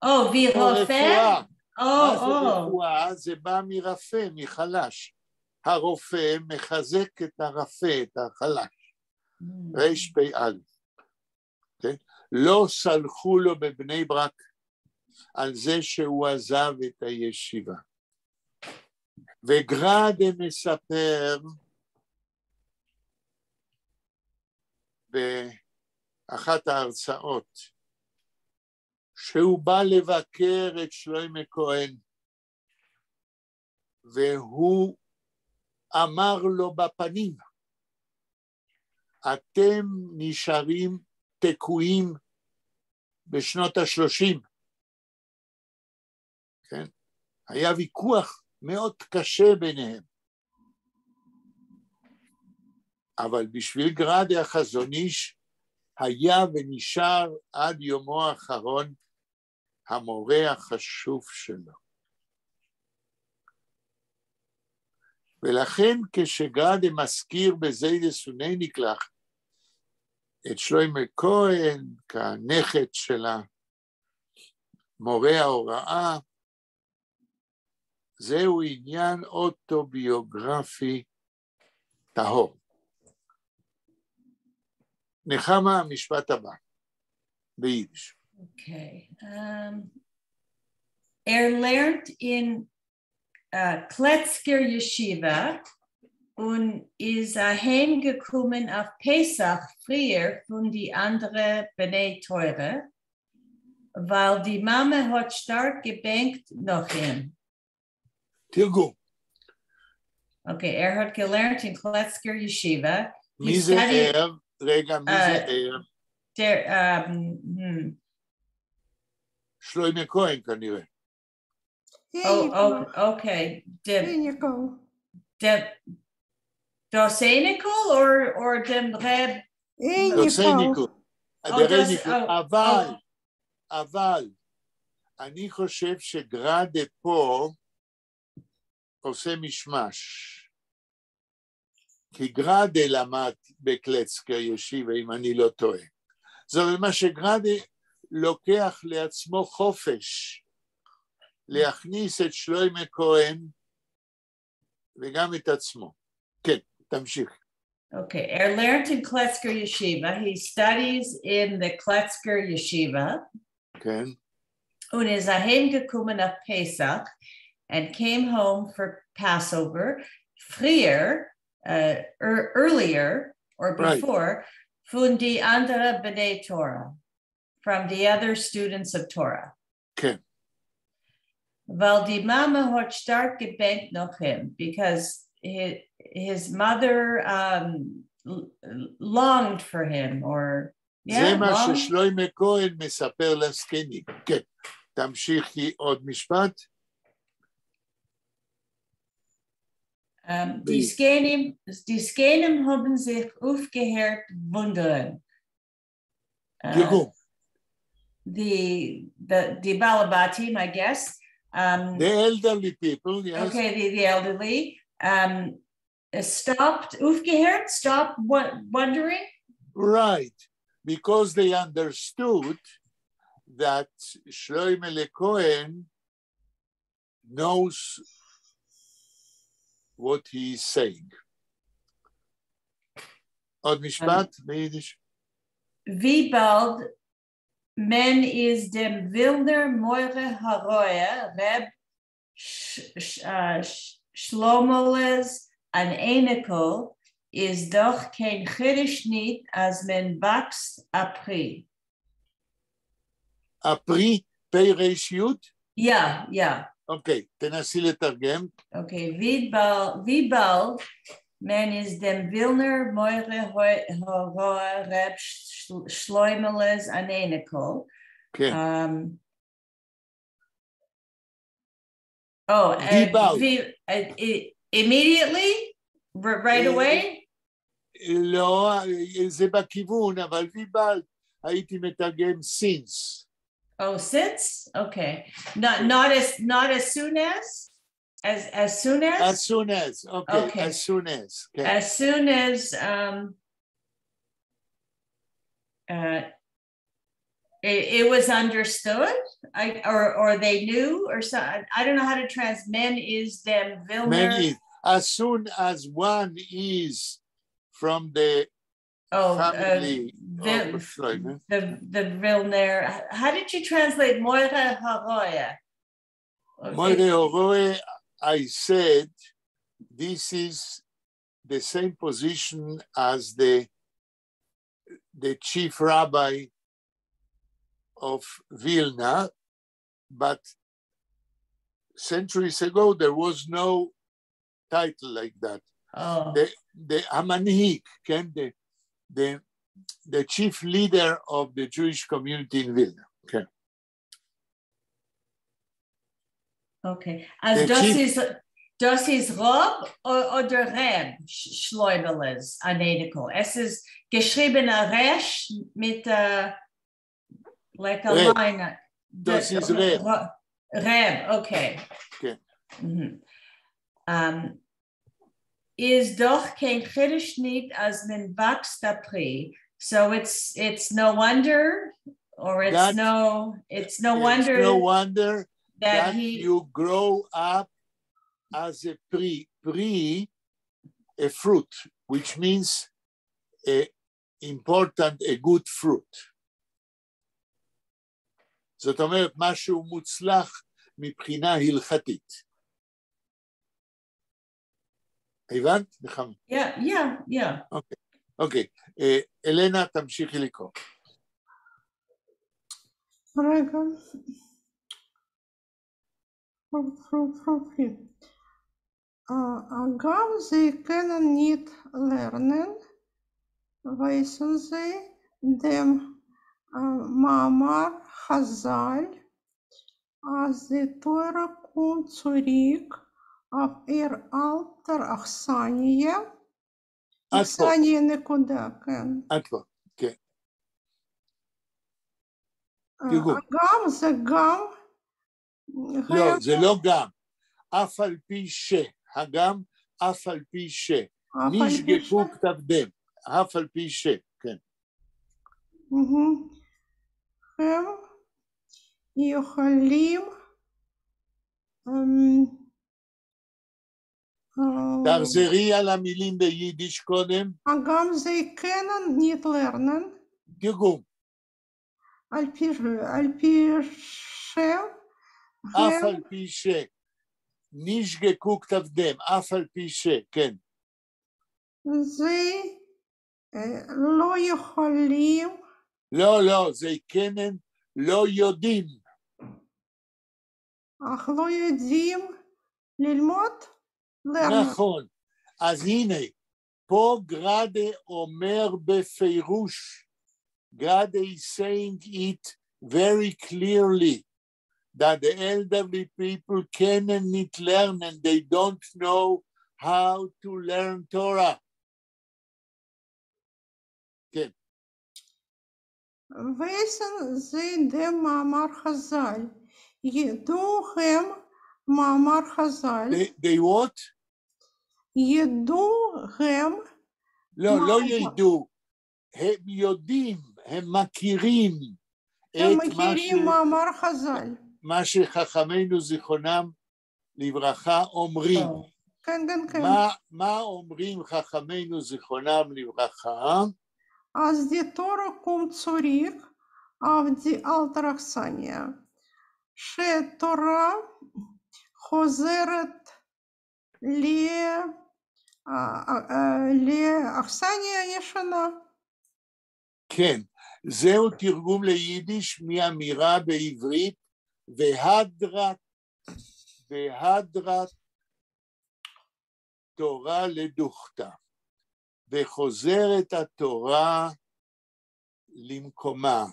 או, ווי רופא? מה זה רפואה? זה בא מרפה, מחלש. הרופא מחזק את הרפה, את החלש. רפ"א. כן? לא סלחו לו בבני ברק על זה שהוא עזב את הישיבה. וגראדה מספר באחת ההרצאות שהוא בא לבקר את שלוימה כהן והוא אמר לו בפנים, אתם נשארים תקועים בשנות ה-30. כן? היה ויכוח מאוד קשה ביניהם. אבל בשביל גראדה החזון איש היה ונשאר עד יומו האחרון המורה החשוב שלו. ולכן כשגראדה מזכיר בזיידעס און אייניקלעך את שלוימה כהן כנכד של המורה ההוראה, זהו עניין אוטוביוגרפי טהור. נחמה, המשפט הבא, ביידיש. אוקיי. ער לערנט אין קלעצקער ישיבה און איז אַהיים געקומען אויף פּסח פֿריִער פֿון די אַנדערע בני־תּורה, ווײַל די מאַמע האָט שטאַרק געבענקט נאָך אים. תרגום. אוקיי, ער האָט געלערנט אין קלעצקער ישיבה. מי זה ער? רגע, מי זה ער? דער, שלוימה כהן כנראה. אוקיי. דאָס אייניקל or דעם רב? דאָס אייניקל. דער אייניקל. אבל, אבל, אני חושב שגראדה פה עושה מישמש. כי גראדה למד בקלצקר ישיבה, אם אני לא טועה. זאת אומרת, מה שגראדה לוקח לעצמו חופש, להכניס את שלוימה כהן וגם את עצמו. כן, תמשיך. Okay, ער לערנט אין קלעצקער ישיבה. He studies in the Kletzker Yeshiva. כן. און איז אַהיים געקומען אויף פּסח and came home for Passover, פֿריִער, earlier or before, פֿון די אַנדערע בני־תּורה, from the other students of Torah. כן. ווײַל די מאַמע האָט שטאַרק געבענקט נאָך אים, because his mother longed for him, or yeah, זה מה ששלוימה כהן מספר לזקנים. כן, תמשיכי עוד משפט. די זקנים האָבן זיך אויפֿגעהערט וווּנדערן. תרגום. The בעלי־בתים, I guess. The elderly people, yes. Okay, the elderly stopped, אויפֿגעהערט, stopped wondering? Right, because they understood that Shloimeh Cohen knows what he is saying. עוד משפט ביידיש. ווי באַלד מען איז דעם ווילנער מורה הוראה ר' שלמהלעס אַן אייניקל, איז דאָך קיין חידוש ניט אַז מען וואַקסט אַ פּרי. אַ פּרי, פ' ריש יוד? יאָ, יאָ. אוקיי, תנסי לתרגם. אוקיי, ווי באַלד מען איז דעם ווילנער מורה הוראה ר' שלמהלעס אַן אייניקל. כן. Oh, ווי באַלד. Immediately? Right away? לא, זה בכיוון, אבל ווי באַלד הייתי מתרגם since. Oh, since? Okay. Not as soon as? As soon as? As soon as, okay. Okay. As soon as. Okay. As soon as it was understood, or they knew, or so. I don't know how to translate. מען איז דעם ווילנער. מען איז, as soon as one is from the Oh, family of Shlomo. The ווילנער. How did you translate מורה הוראה? מורה הוראה, I said, this is the same position as the chief rabbi of Vilna, but centuries ago there was no title like that. Oh. The המנהיג, כן? The chief leader of the Jewish community in Vilna. Okay. Okay. אַז The דאָס chief איז, דאָס איז רב אָדער רב שלמהלעס אַן אייניקל. עס איז געשריבן אַ ריש מיט אַ, like a רב. line. דאָס איז רב. רב, okay. כן. איז דאָך קיין חידוש ניט, אַז מען וואַקסט אַ פּרי. So it's no wonder, or it's That no, it's no it's wonder no wonder that that he you grow up as a פרי, פרי, a fruit, which means a important, a good fruit. זאת אומרת, משהו מוצלח מבחינה הלכתית. הבנת? נחמה. Yeah. אוקיי. אלנה, תמשיכי לקרוא. רגע. פרו, פרו, פרי. הגם זיי קענען ניט לערנען, ווייסן זיי דעם מאמר חז"ל, אַז די תורה קומט צוריק אויף איר אַלטער אכסניא. עד פה. אכסניא נקודה, כן. עד פה, כן. תרגום. הגם זה גם לא, זה לא גם. אף על פי ש, הגם אף על פי ש. אף על פי נשגקו ש. כתב דם, אף על פי ש, כן. מהמם. הם יכולים, תחזרי על המילים ביידיש קודם. הגם זיי קענען ניט לערנען. תרגום. על פי ש, אף הם על פי ש. נשגקו כתב דם, אף על פי ש, כן. זה לא יכולים. לא, לא, זיי קענען לא יודעים. אך לא יודעים ללמוד? לערנען. נכון. אז הנה, פה גראדה אומר בפירוש, גראדה is saying it very clearly, that the elderly people cannot learn and they don't know how to learn Torah. כן. ווייסן זיי דעם מאמר חז"ל. ידעו הם מאמר חז"ל. They what? ידעו הם לא, לא מאמר. ידעו. הם יודעים, הם מכירים הם את מה מכירים מאמר חז"ל. מה שחכמינו זיכרונם לברכה אומרים. כן, כן, כן. מה אומרים חכמינו זיכרונם לברכה? אַז די תורה קומט צוריק אויף די אַלטער אכסניא. שתורה חוזרת לאכסניה הישנה. כן, זהו תרגום ליידיש מאמירה בעברית והדרת, והדרת תורה לדוכתא, וחוזרת התורה למקומה.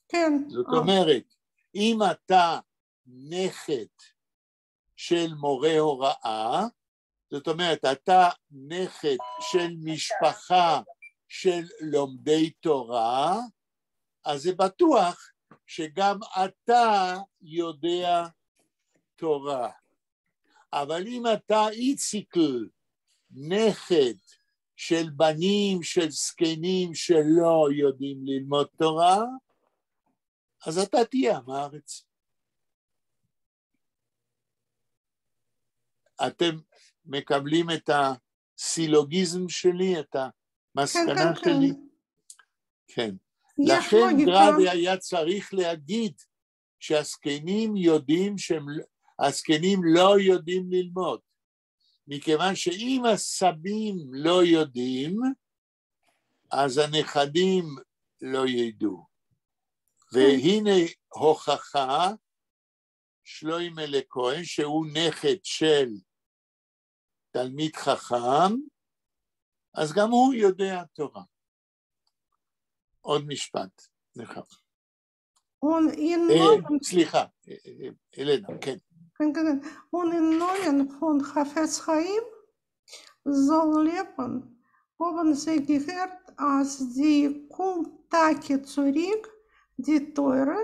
כן. זאת אומרת, אם אתה נכד של מורה הוראה, זאת אומרת, אתה נכד של משפחה של לומדי תורה, אז זה בטוח שגם אתה יודע תורה. אבל אם אתה איציקל, נכד של בנים של זקנים שלא יודעים ללמוד תורה, אז אתה תהיה עם הארץ. אתם מקבלים את הסילוגיזם שלי, את המסקנה כן, כן, שלי? כן. כן. יש לכן לוגיקה. גראדה היה צריך להגיד שהזקנים יודעים שהם, הזקנים לא יודעים ללמוד. מכיוון שאם הסבים לא יודעים, אז הנכדים לא ידעו. והנה הוכחה, שלוימלה כהן, שהוא נכד של תלמיד חכם, אז גם הוא יודע תורה. עוד משפט, נחמה. און אין אה, נאָמען, סליחה, אלנה, כן. כן, כן, און אין נאָמען פֿון חפֿץ חיים זאָל לעבן, האָבן זיי געהערט, אַז זי קומט טאַקע צוריק, די תורה,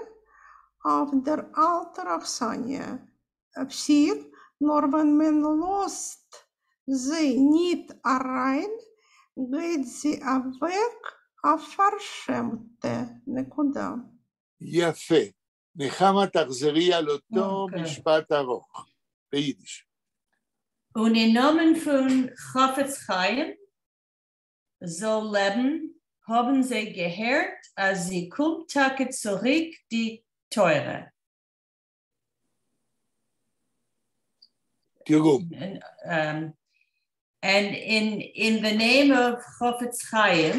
אויף דער אַלטער אכסניא. פּסיק, נאָר ווען מען לאָזט זי ניט אַרײַן, גייט זי אַוועק אַ פֿאַרשעמטע. נקודה. יפה. נחמה, תחזרי על אותו אוקיי. משפט ארוך, ביידיש. און אין נאָמען פֿון חפֿץ חיים זאָל לעבן, האָבן זיי געהערט, אַז זי קומט טאַקע צוריק די תורה. תרגום. And in the name of Chofetz Chaim,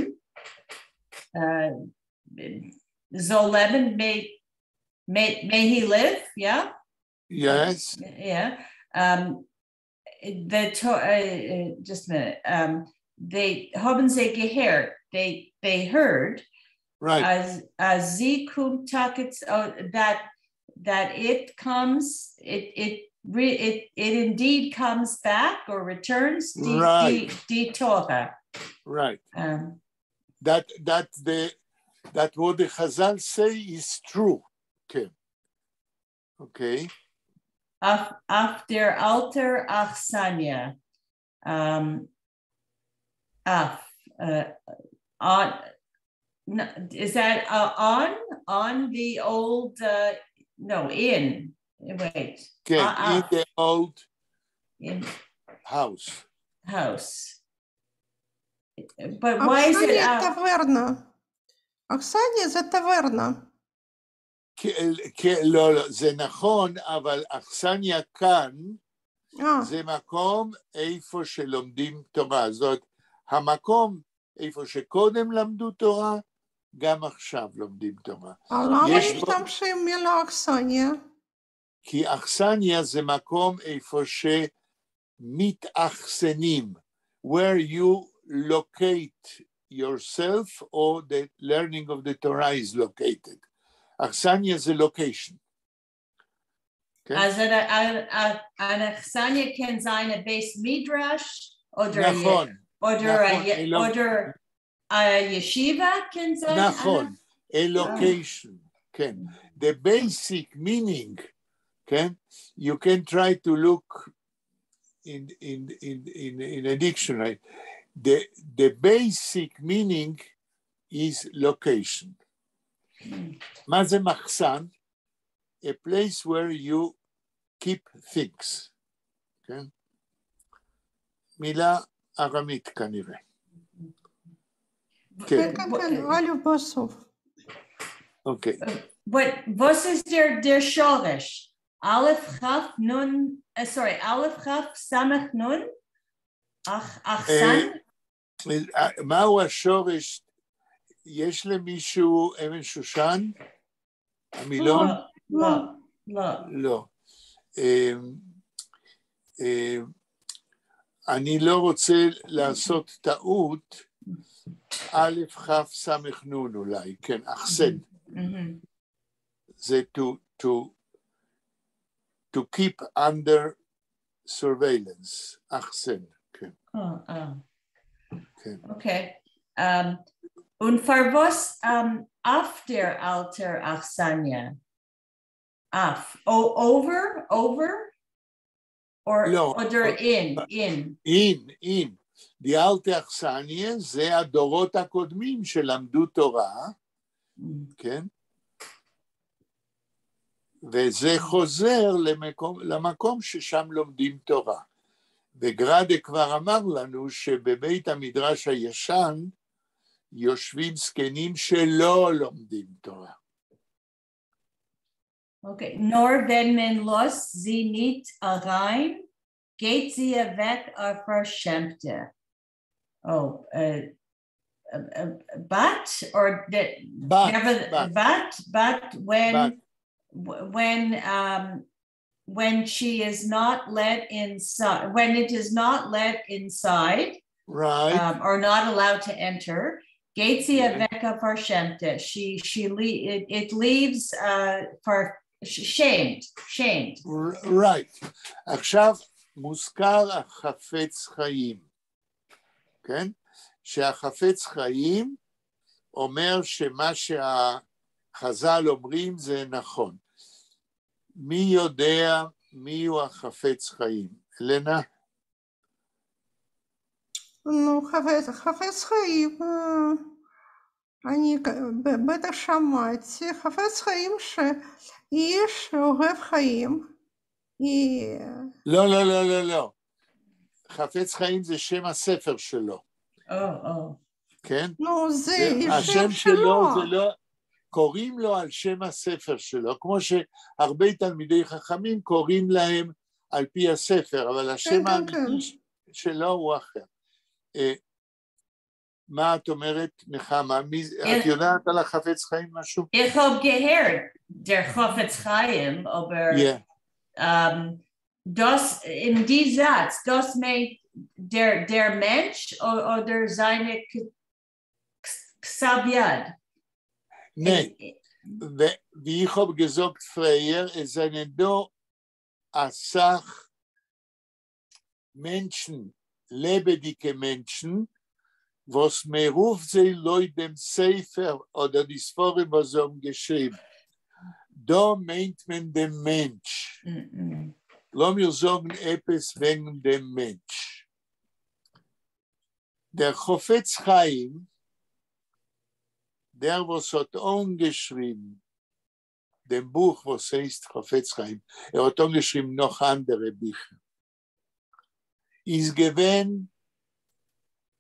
זאָל לעבן, may he live, yeah? Yes. Yeah. Just a minute. They האָבן זיי געהערט, they heard אַז זי קומט טאַקע, oh, that it comes, it indeed comes back or returns די, די תורה. Right. That what the חז"ל say is true. Okay. Okay. אויף דער אַלטער אכסניא. אויף, on, no, is that on the old, no, in, wait. כן, in the old In house. house. But why is it אכסניא טברנה. אכסניה זה טברנה. כן, לא, לא, זה נכון, אבל אכסניה כאן אה. זה מקום איפה שלומדים תורה. זאת המקום איפה שקודם למדו תורה, גם עכשיו לומדים תורה. למה יש בו- משתמשים מילה אכסניה? כי אכסניה זה מקום איפה שמתאכסנים, where you locate yourself or the learning of the Torah is located. אכסניה זה location. כן? אז אכסניה קען זײַן בית מדרש, אָדער נכון, אָדער נכון, אלו- אָדער אַ ישיבה קען זײַן. נכון, a location, כן. The basic meaning, כן? You can try to look in a dictionary. The basic meaning is location. מה זה מחסן? A place where you keep things. כן? מילה ארמית כנראה. כן. כן, כן, א' בסוף. אוקיי. וואָס איז דער שורש? א', כ', נ', sorry, א', כ', ס', נ'? אכסן? מהו השורש? יש למישהו אבן שושן? המילון? לא, לא. לא. אני לא רוצה לעשות טעות, א', כ', ס', נ' אולי, כן, אכסן. זה to keep under surveillance, אכסן, כן. כן. אוקיי. און פֿאַר וואָס אויף דער אַלטער אכסניא? אויף. Over? Over? Or, לא. אָדער אין, אין. אין, אין. די אַלטע אכסניא זה הדורות הקודמים שלמדו תורה, כן? וזה חוזר למקום ששם לומדים תורה. וגראדה כבר אמר לנו שבבית המדרש הישן יושבים זקנים שלא לומדים תורה. אוקיי, נאָר ווען מען לאָזט זי ניט אַרײַן, גייט זי אַוועק אַ פֿאַרשעמטע. Oh, but or the, But, never, but. But when But. When she is not let inside, when it is not let inside, or not allowed to enter, גייט זי אַוועק אַ פֿאַרשעמטע. It leaves for shamed, shamed. Right. עכשיו מוזכר החפץ חיים, כן? שהחפץ חיים אומר שמה שהחז"ל אומרים זה נכון. מי יודע מי הוא החפץ חיים? לנה? נו, חפץ חיים, אני בטח שמעתי, חפץ חיים שאיש אוהב חיים. לא, לא, לא, לא, לא. חפץ חיים זה שם הספר שלו. או. כן? נו, זה השם שלו זה לא... קוראים לו על שם הספר שלו, כמו שהרבה תלמידי חכמים קוראים להם על פי הספר, אבל השם האמיתי שלו הוא אחר. מה את אומרת, נחמה? את יודעת על החפץ חיים משהו? איך האָב געהערט, דער חפץ חיים, אָבער דאָס, אין די זאַץ, דאָס מיינט דער מענטש אָדער זײַנע כתב יד? ניין, ווי איך האָב געזאָגט פֿריִער, עס זענען דאָ אַ סך מענטשן, לעבעדיקע מענטשן, וואָס מע רופֿט זיי לויט דעם ספר אָדער די ספרים, וואָס זיי האָבן געשריבן. דאָ מיינט מען דעם מענטש. לאָמיר זאָגן עפּעס וועגן דעם מענטש. דער חפץ חיים, דער, וואָס האָט אָנגעשריבן דעם בוך, וואָס הייסט חפץ חיים, ער האָט אָנגעשריבן נאָך אַנדערע ביכער, איז געווען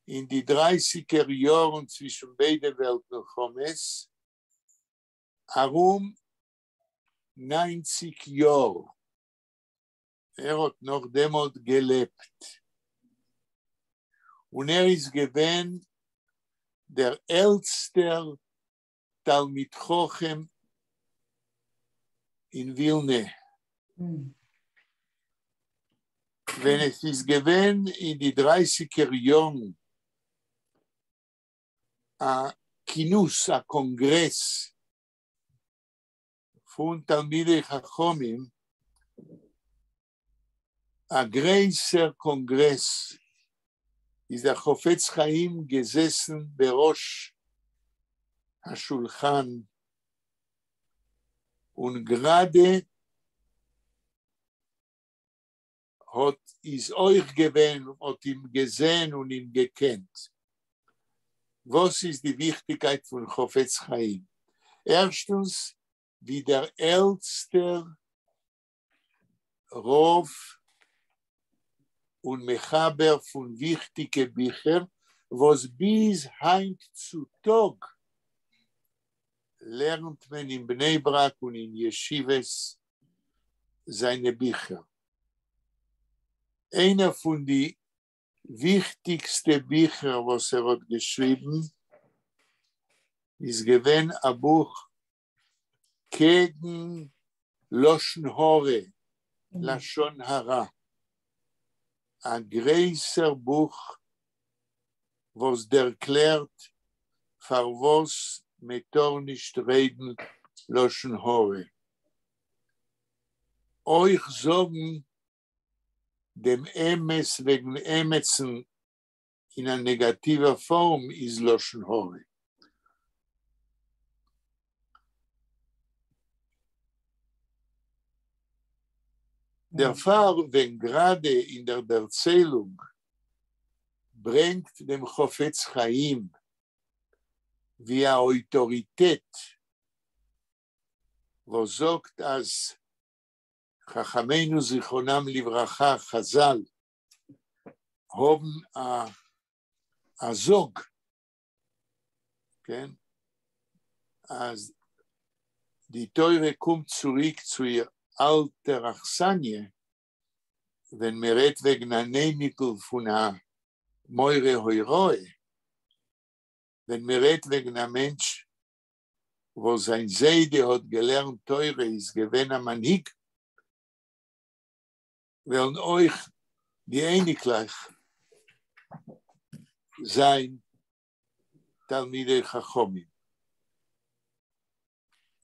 אין די 30ער יאָרן צווישן ביידע וועלט־מלחמות אַרום 90 יאָר. ער האָט נאָך דעמאָלט געלעבט. און ער איז געווען דער עלטסטער תלמיד חכם אין ווילנע. ווען עס איז געווען אין די 30ער יאָרן אַ כינוס, אַ קאָנגרעס פֿון תלמידי חכמים, אַ גרויסער קאָנגרעס, איז דער חפץ חיים געזעסן בראש השולחן און גראַדע האָט איז אויך געווען, האָט אים געזען און אים געקענט. וואָס איז די וויכטיקייט פֿון חפץ חיים? ערשטנס, ווי דער עלטסטער רבֿ און מחבר פון וויכטיקע ביכער, וואָס ביז הײַנט צו טאָג לערנט מען אין בני ברק און אין ישיבות זײַנע ביכער. איינער פון די וויכטיקסטע ביכער וואָס ער האָט געשריבן איז געווען אַ בוך קעגן לשון הרע, לשון הרע. אַ גרויסער בוך וואָס דערקלערט פֿאַר וואָס מע טאָר נישט רעדן לשון הרע. אויך זאָגן דעם אמת וועגן עמעצן אין אַ נעגאַטיווער פֿאָרם איז לשון הרע. דערפֿאַר, ווען גראַדע אין דער דערציילונג ברענגט דעם חפץ חיים ווי אַ אויטאָריטעט, וואָס זאָגט, אַז חכמינו זכרונם לברכה, חז"ל, האָבן אַ, אַ זאָג, כן? אַז די תורה קומט צוריק צו איר אַלטער אכסניה, ווען מע רעדט וועגן אַן אייניקל פֿון אַ מורה הוראה, ווען מע רעדט וועגן אַ מענטש, וואָס זײַן זיידע האָט געלערנט תורה, איז געווען אַ מנהיג, וועלן אויך די אייניקלעך זײַן תלמידי חכמים.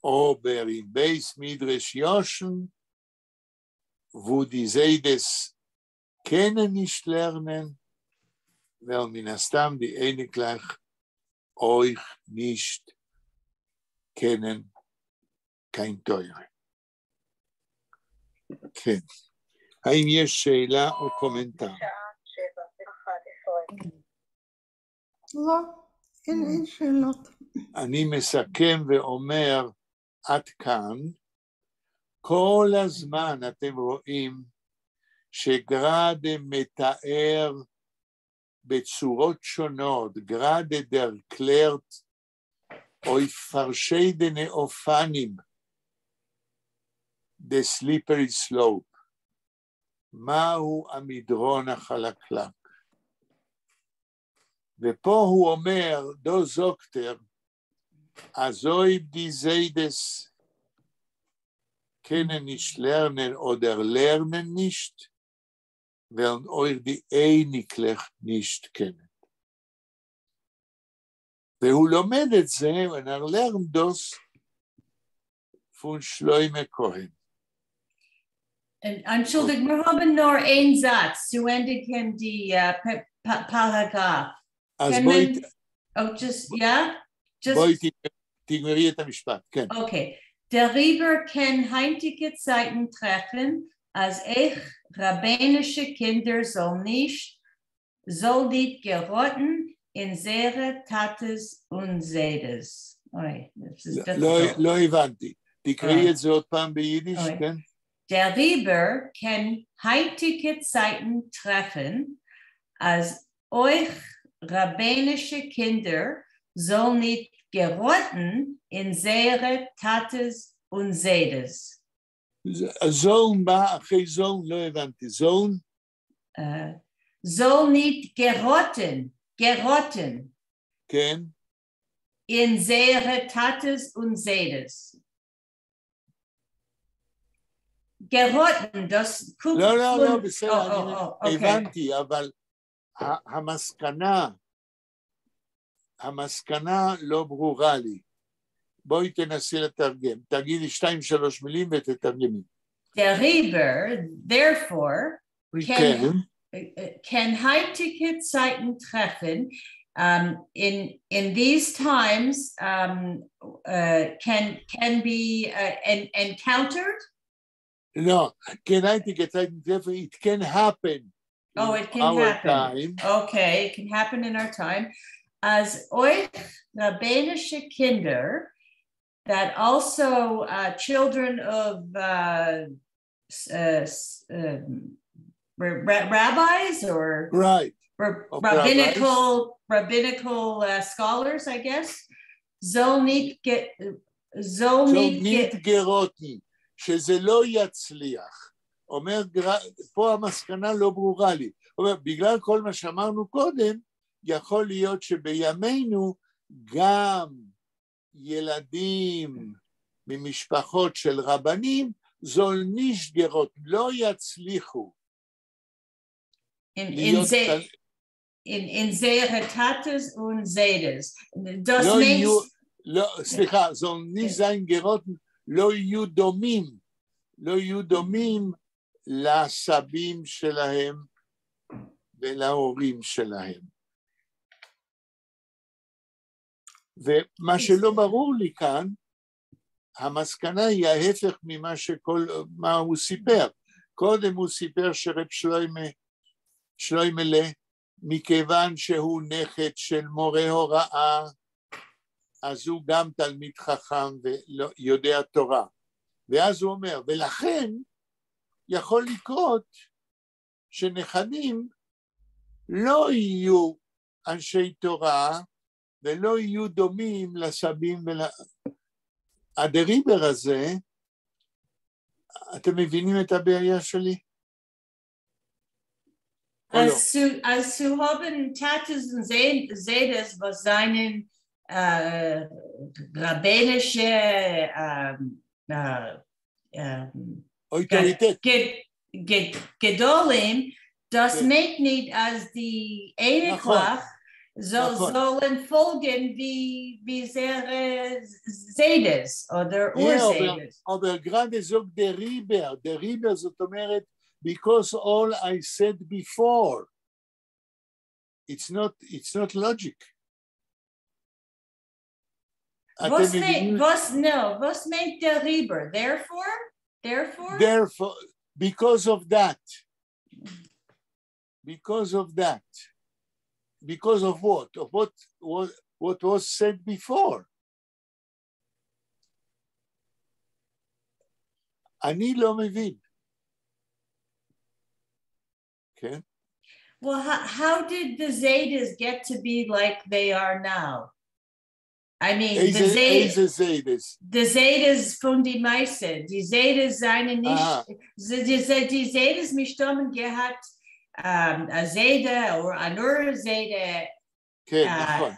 אָבער אין בית מדרש ישן, וווּ די זיידעס קענען נישט לערנען, וועלן מן הסתם די אייניקלעך אויך נישט קענען קיין תורה. כן. האם יש שאלה או קומנטר? לא, אין שאלות. אני מסכם ואומר עד כאן, כל הזמן אתם רואים שגראדה מתאר בצורות שונות, גראדה דערקלערט אויף פֿאַרשיידענע אופֿנים the slippery slope. מהו המדרון החלקלק? ופה הוא אומר, דאָ זאָגט ער, אַז אויב די זיידעס קענען נישט לערנען אָדער לערנען נישט, וועלן אויך די אייניקלעך נישט קענען. והוא לומד את זה, און ער לערנט דאָס פֿון שלמה כהן. אַנטשולדיקט, מיר האָבן נאָר איין זאַץ צו ענדיקן די פּאַראַגראַף. אז בואי... Oh, just, yeah? Just... בואי תגמרי את המשפט, כן. Okay. דעריבער קען הײַנטיקע צײַטן טרעפֿן, אַז אויך רבנישע קינדער זאָל נישט געראָטן אין זייערע טאַטעס און זיידעס. אוי, דאָס איז לא, לא הבנתי. תקראי את זה עוד פעם ביידיש, כן? דעריבער קען הײַנטיקע צײַטן טרעפֿן, אַז אויך רבנישע קינדער זאָל נישט געראָטן אין זייערע טאַטעס און זיידעס. זאָלן מה אחרי זאָלן? לא הבנתי. זאָלן? זאָל נישט געראָטן, געראָטן. כן. אין זייערע טאַטעס און זיידעס. געראָטן, דאָס קוקט לא, לא, לא, בסדר, הבנתי, אבל המסקנה, המסקנה לא ברורה לי. בואי תנסי לתרגם. תגידי שתיים, שלוש מילים ותתרגמי. דעריבער, therefore, קען הײַנטיקע צײַטן טרעפֿן, in these times can be encountered? No, קען הײַנטיקע צײַטן טרעפֿן, it can happen. Oh, it can happen. Time. Okay, it can happen in our time. אַז אויך רבנישע קינדער, that also children of rabbis or Right. Of rabbinical rabbinical scholars, I guess. זאָל ניט גע זאָל זאָל ניט ניט געראָטן, שזה לא יצליח. אומר, פה המסקנה לא ברורה לי. אומר, בגלל כל מה שאמרנו קודם, יכול להיות שבימינו גם ילדים ממשפחות של רבנים, זאָל נישט געראָטן, לא יצליחו אין, אין, להיות, זיי, אין זייערע טאַטעס און זיידעס. דאָס לא מיינט, יהיו, לא, סליחה, זאָל נישט זײַן געראָטן, לא יהיו דומים, לא יהיו דומים לסבים שלהם ולהורים שלהם. ומה שלא ברור לי כאן, המסקנה היא ההפך ממה שכל, מה הוא סיפר. קודם הוא סיפר שרב שלוימה, שלוימלה, מכיוון שהוא נכד של מורה הוראה, אז הוא גם תלמיד חכם ויודע תורה. ואז הוא אומר, ולכן יכול לקרות שנכדים לא יהיו אנשי תורה ולא יהיו דומים לסבים ול... הדריבר הזה, אתם מבינים את הבעיה שלי? או לא? אַז צו האָבן טאַטעס און זיידעס, וואָס זײַנען רבנישע אויטוריטעט. גדולים, דאָס מיינט ניט, אַז די אייניקלעך זאָלן פֿאָלגן ווי זייערע זיידעס אָדער אור-זיידעס. אָבער גראַדע זאָגט דעריבער, דעריבער זאת אומרת, because all I said before, it's not logic. אתם וואָס מבינים? וואָס, no, וואָס מיינט דעריבער? Therefore? Therefore? Therefore, because of that. Because of that. Because of what? Of what was said before. אני לא מבין. כן? Well, how did the Zaydas get to be like they are now? I mean, the איזה זיידעס? The Zaydas פֿון די מעשׂה. די זיידעס זײַנען נישט, די זיידעס מסתּמא געהאַט, אַ זיידע אָדער אַן אור-זיידע. כן, נכון.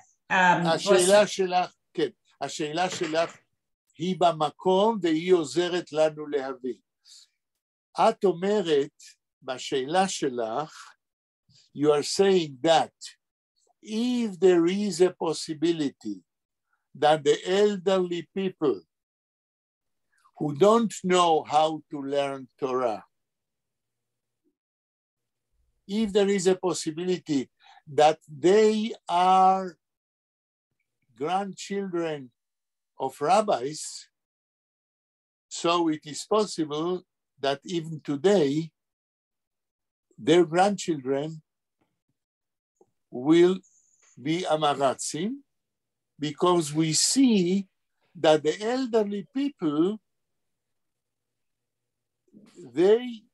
השאלה שלך, כן, השאלה שלך היא במקום והיא עוזרת לנו להבין. את אומרת, בשאלה שלך, you are saying that if there is a possibility that the elderly people who don't know how to learn Torah, if there is a possibility that they are grandchildren of rabbis, so it is possible that even today, their grandchildren will be עם הארצים, because we see that the elderly people, they,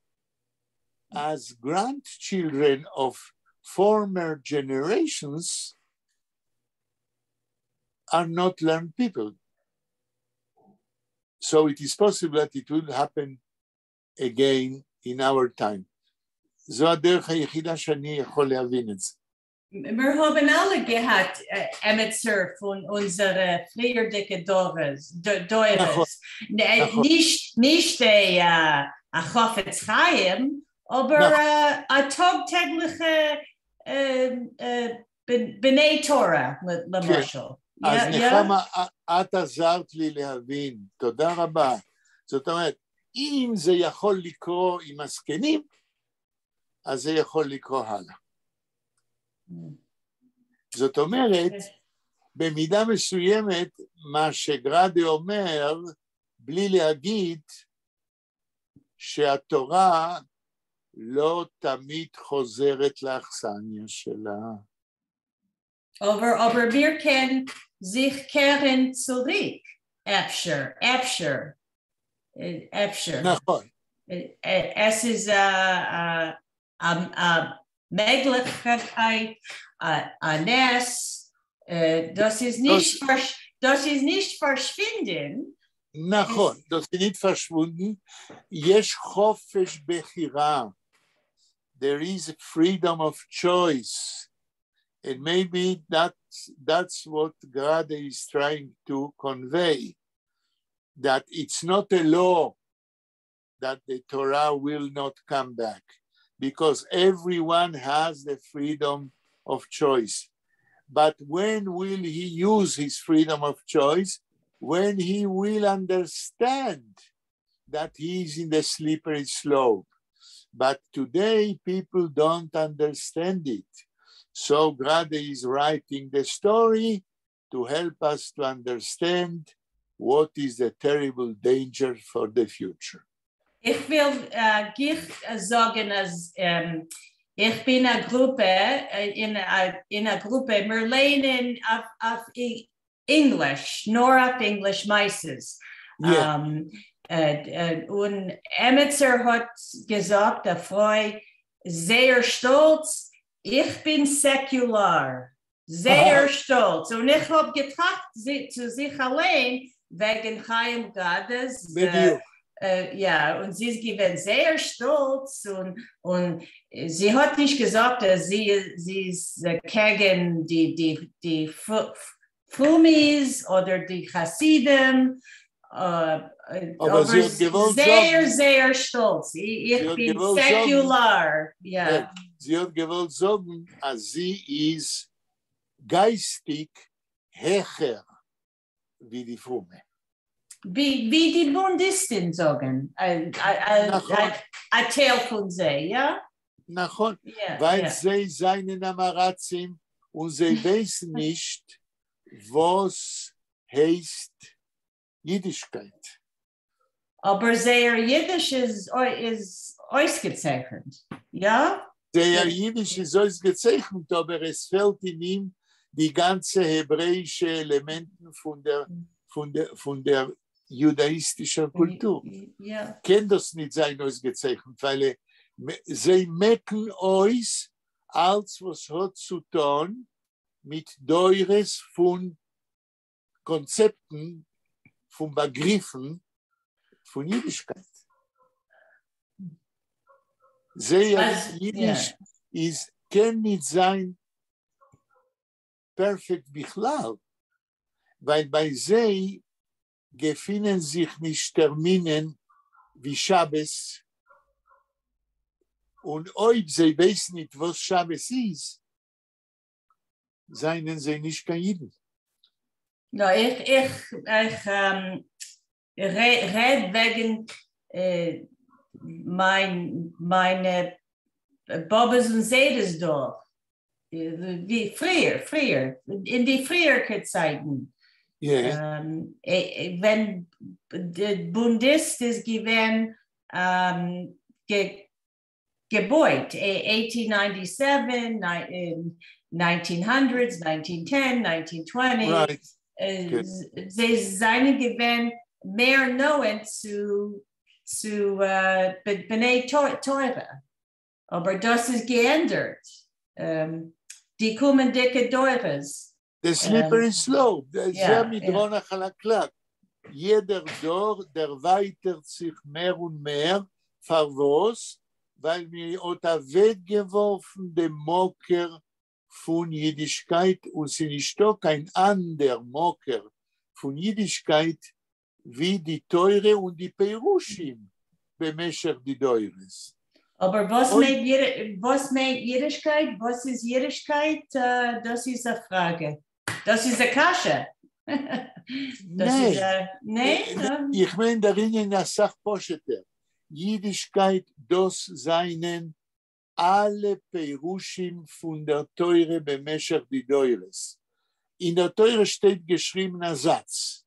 as grandchildren of former generations, are not learned people. So it is possible that it will happen again in our time. זו הדרך היחידה שאני יכול להבין את זה. מיר האָבן אַלע געהאַט עמעצער פֿון אונדזערע פֿריִערדיקע דורות. נישט אַ חפֿץ חיים, אָבער אַ טאָג־טעגלעכע בני תורה, למשל. אז נחמה, את עזרת לי להבין, תודה רבה. זאת אומרת, אם זה יכול לקרות עם הזקנים, אז זה יכול לקרות הלאה. זאת אומרת, במידה מסוימת, מה שגרדה אומר, בלי להגיד שהתורה לא תמיד חוזרת לאכסניה שלה. אָבער מיר קען זיך קערן צוריק, אפֿשר, אפֿשר, אפֿשר. עס איז אַ אַ מעגלעכקייט, אַ נס, דאָס איז נישט דאָס איז נישט פֿאַרשווינדן. נכון, דאָס איז נישט פֿאַרשוווּנדן. יש חופש בחירה. There is freedom of choice. And maybe that's what Grade is trying to convey, that it's not a law that the Torah will not come back, because everyone has the freedom of choice. But when will he use his freedom of choice? When he will understand that he is in the slippery slope. But today, people don't understand it. So Grade is writing the story to help us to understand what is the terrible danger for the future. איך וויל גיך זאָגן, אַז איך בין אַ גרופּע, אין אַ גרופּע, מיר לערנען אויף ענגליש, נאָר אויף ענגליש מעשׂות. און עמעצער האָט געזאָגט, אַ פֿרוי, זייער שטאָלץ, איך בין סעקולער, זייער שטאָלץ. און איך האָב געטראַכט צו זיך אַליין וועגן חיים גראַדעס. בדיוק. יאָ, און זי איז געווען זייער שטאָלץ און זי האָט נישט געזאָגט, אַז זי איז קעגן די פֿרומיס אָדער די חסידים. אָבער זי האָט געוואָלט זייער, זאָגן, זייער שטאָלץ. איך בין סעקולער. יאָ. זי האָט געוואָלט זאָגן, אַז זי איז גײַסטיק העכער ווי די פֿרומע. ווי די בונדיסטן זאָגן, אַ טייל פֿון זיי, יאָ? נכון, ווײַל זיי זײַנען עם־הארצים און זיי ווייסן נישט, וואָס הייסט ייִדישקייט. אָבער זייער ייִדיש איז אויסגעצייכנט, יאָ? זייער ייִדיש איז אויסגעצייכנט, אָבער עס פֿעלט אין אים די גאַנצע העברעיִשע עלעמענטן פֿון דער יודאיסטישער קולטור. קען דאָס נישט זײַן אויסגעצייכנט, ווײַל זיי מעקן אויס אַלץ, וואָס האָט צו טאָן מיט דורות פֿון קאָנצעפּטן, פֿון באַגריפֿן פֿון ייִדישקייט. זייער ייִדיש איז, קען נישט זײַן פּערפֿעקט בכלל, ווײַל בײַ זיי געפֿינען זיך נישט טערמינען ווי שבת, און אויב זיי ווייסן נישט, וואָס שבת איז, זײַנען זיי נישט קיין ייִדן. נאָ, איך רעד וועגן מײַנע באָבעס און זיידעס דאָ. ווי פֿריִער, אין די פֿריִערדיקע צײַטן. ווען דער בונדיסט איז געווען געבויט, 1897, in 1900s, 1910, 1920. זיי זײַנען געווען מער נאָענט צו בני תּורה. אָבער דאָס איז געענדערט. די קומענדיקע דורות. The slippery slope, זה המדרון החלקלק. יעדער דור דערווײַטערט זיך מער און מער. פֿאַר וואָס? ווײַל מע האָט אַוועקגעוואָרפֿן דעם מקור פֿון ייִדישקייט און ס'איז נישטאָ קיין אַנדער מקור פֿון ייִדישקייט ווי די תּורה און די פּירושים במשך די דורות. אָבער וואָס מיינט ייִדישקייט? וואָס איז ייִדישקייט? דאָס איז אַ פֿראַגע. דאָס איז אַ קשיא. דאָס איז ניין. ניין? איך מיין דער ענין אַ סך פּשוטער. ייִדישקייט, דאָס זײַנען אַלע פּירושים פֿון דער תּורה במשך די דורות. אין דער תּורה שטייט געשריבן אַ זאַץ.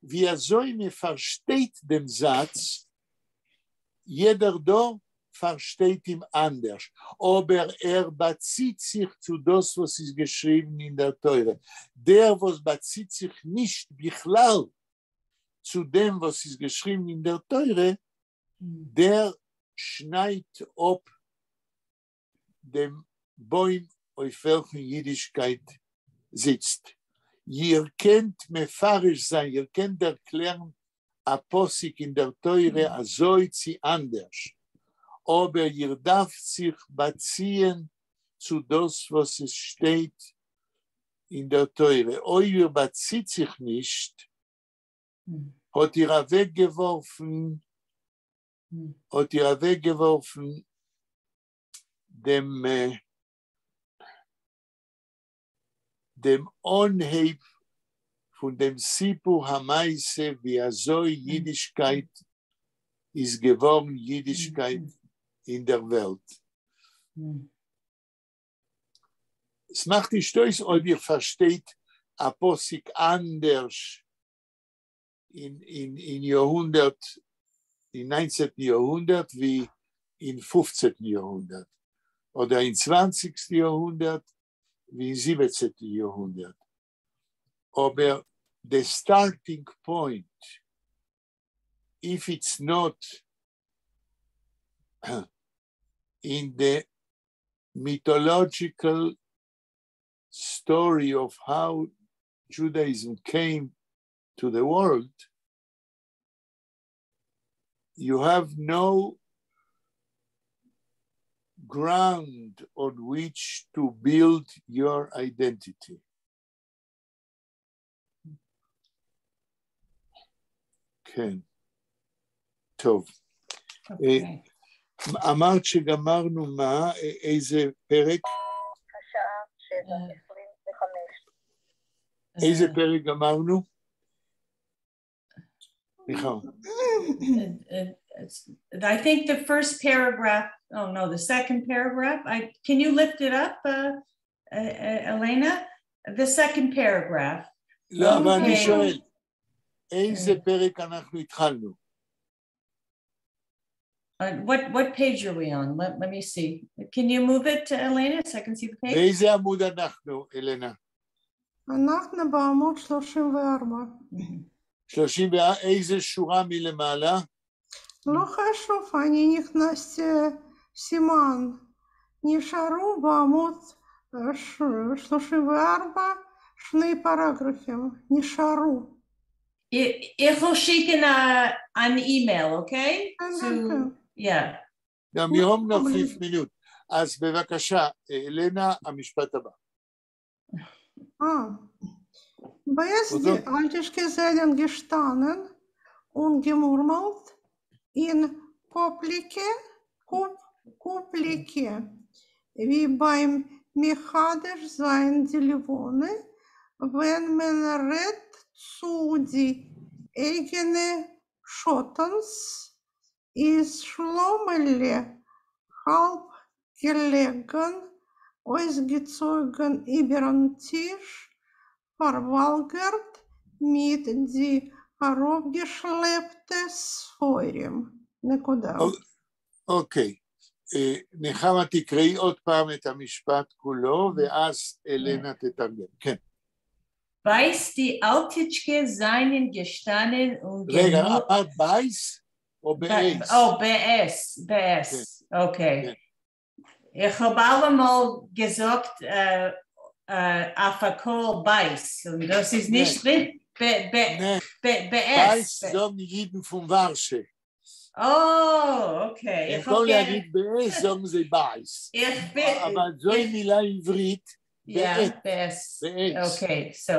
ווי אַזוי מע פֿאַרשטייט דעם זאַץ, יעדער דור פֿאַרשטייט אים אַנדערש. אָבער ער באַציט זיך צו דאָס, וואָס איז געשריבן אין דער תּורה. דער, וואָס באַציט זיך נישט בכלל צו דעם, וואָס איז געשריבן אין דער תּורה, דער שנײַדט אָפּ. דעם בוים אויף וועלכן יידישקייט זיצט. איר קענט מפרש זיין, איר קענט דערקלערן א פסוק אין דער תורה אזוי צי אנדערש, אבער איר דארפט זיך באציען צו דאס וואס עס שטייט אין דער תורה. אויב איר באציט זיך נישט, האט איר אוועקגעווארפן, האט איר אוועקגעווארפן דעם דעם אנהייב פון דעם סיפור המעשה ווי אזוי יידישקייט איז געווארן יידישקייט אין דער וועלט. עס מאכט נישט אויס אויב איר פארשטייט א פסוק אנדערש אין אין יארהונדערט, אין ניינצעטן יארהונדערט ווי אין פופצעטן יארהונדערט, אדער אין צוואנציגסטן יארהונדערט ווי אין זיבעצעטן יארהונדערט, אבער the starting point, if it's not in the mythological story of how Judaism came to the world, you have no ground on which to build your identity. כן, טוב. אוקיי. אמרת שגמרנו מה? איזה פרק? השעה 7:25. איזה פרק גמרנו? מיכל. I think the first paragraph, oh no, the second paragraph. Can you lift it up, Elena? The second paragraph. לא, אבל אני שואל, איזה פרק אנחנו התחלנו? What page are we on? Let me see. Can you move it, Elena, so I can see the page? באיזה עמוד אנחנו, אלנה? אנחנו בעמוד 34. 34, איזה שורה מלמעלה? לא חשוב, אני נכנסתי סימן. נשארו בעמוד 34 שני פרגרפים. נשארו. איך וועל שיקן אן email, okay? כן, כן. Yeah. גם מיר האבן נאך פינף מינוט. אז בבקשה, אלנה, המשפט הבא. בעת די אַלטיטשקע זײַנען געשטאַנען און געמורמלט אין קופּליקע, קופּליקע, ווי בײַם מחדש זײַן די לבֿנה, ווען מען רעדט צו די אייגענע שאָטנס, איז שלמהלע האַלב געלעגן, אויסגעצויגן איבערן טיש, פֿאַרוואַלגערט מיט די אַראָפּגעשלעפּטע ספֿרים. נקודה. אוקיי. נחמה, תקראי עוד פעם את המשפט כולו, ואז אלנה תתרגם. כן. בעת די אַלטיטשקע זײַנען געשטאַנען און רגע, אמרת בייס או בעס? או, בעס, בעס, אוקיי. איך האָב אַלע מאָל געזאָגט אויף אַ קול בייס, און דאָס איז נישט בעס. בייס זאָגן ייִדן פֿון וואַרשע. Oh, okay. במקום להגיד בעס, זאָגן זיי בייס. אבל זוהי מילה עברית. Yeah, בעס. Okay, so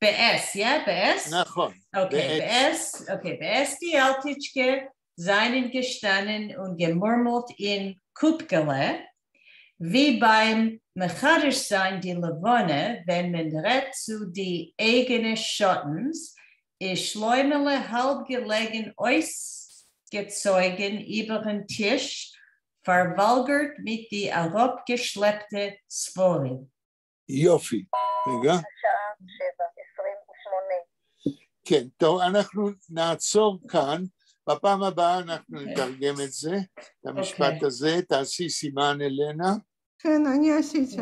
בעס, yeah, בעס? נכון. Okay, בעס, okay, בעת די אַלטיטשקע זײַנען געשטאַנען און געמורמלט אין קופּקעלע, ווי בײַם מחדש זײַן די לבֿנה, ווען מען רעדט צו די אייגענע שאָטנס, איז שלמהלע האַלב געלעגן אויסגעצויגן איבערן טיש, פֿאַרוואַלגערט מיט די אַראָפּגעשלעפּטע ספֿרים. יופי, רגע. השעה 7:28. כן, טוב, אנחנו נעצור כאן, בפעם הבאה אנחנו נתרגם את זה, את המשפט הזה, תעשי סימן אלנה. כן, אני עשיתי.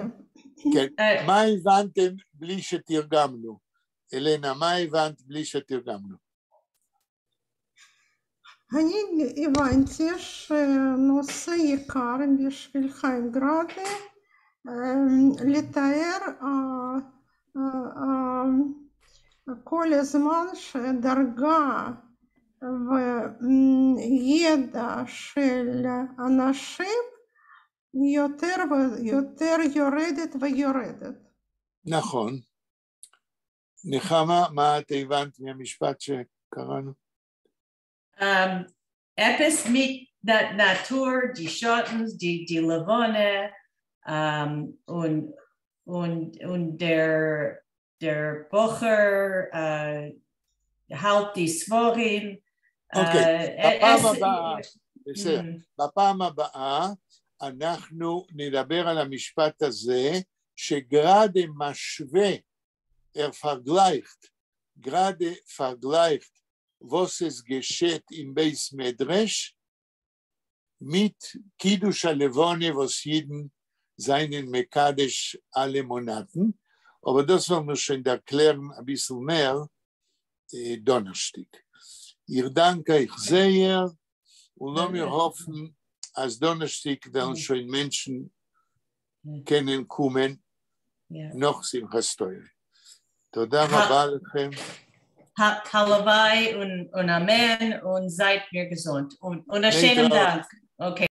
כן, מה הבנתם בלי שתרגמנו? אלנה, מה הבנת בלי שתרגמנו? אני הבנתי שנושא יקר בשביל חיים גראדה לתאר כל הזמן שדרגה וידע של אנשים יותר ויותר יורדת ויורדת. נכון. נחמה, מה את הבנת מהמשפט שקראנו? עפּעס מיט דער נאַטור, די שאָטנס, די לבֿנה און דער בחור האַלט די ספֿרים. אוקיי, בפעם הבאה, בסדר, בפעם הבאה אנחנו נדבר על המשפט הזה שגראדה משווה, ער פֿאַרגלײַכט, גראַדע פֿאַרגלײַכט, וואָס עס געשעט אין בית מדרש מיט קידוש הלבנה, וואָס ייִדן זײַנען מקדש אַלע מאָנאַטן, אָבער דאָס וועלן מיר שוין דערקלערן אַ ביסל מער דאָנערשטיק. איך דאַנק אײַך זייער און לאָמיר האָפֿן, אַז דאָנערשטיק וועלן שוין מענטשן קענען קומען נאָך שׂימחת תּורה. תודה רבה לכם. הלוואי און אַמן און זײַט מיר געזונט און אַ שענעם דאַנק. Okay.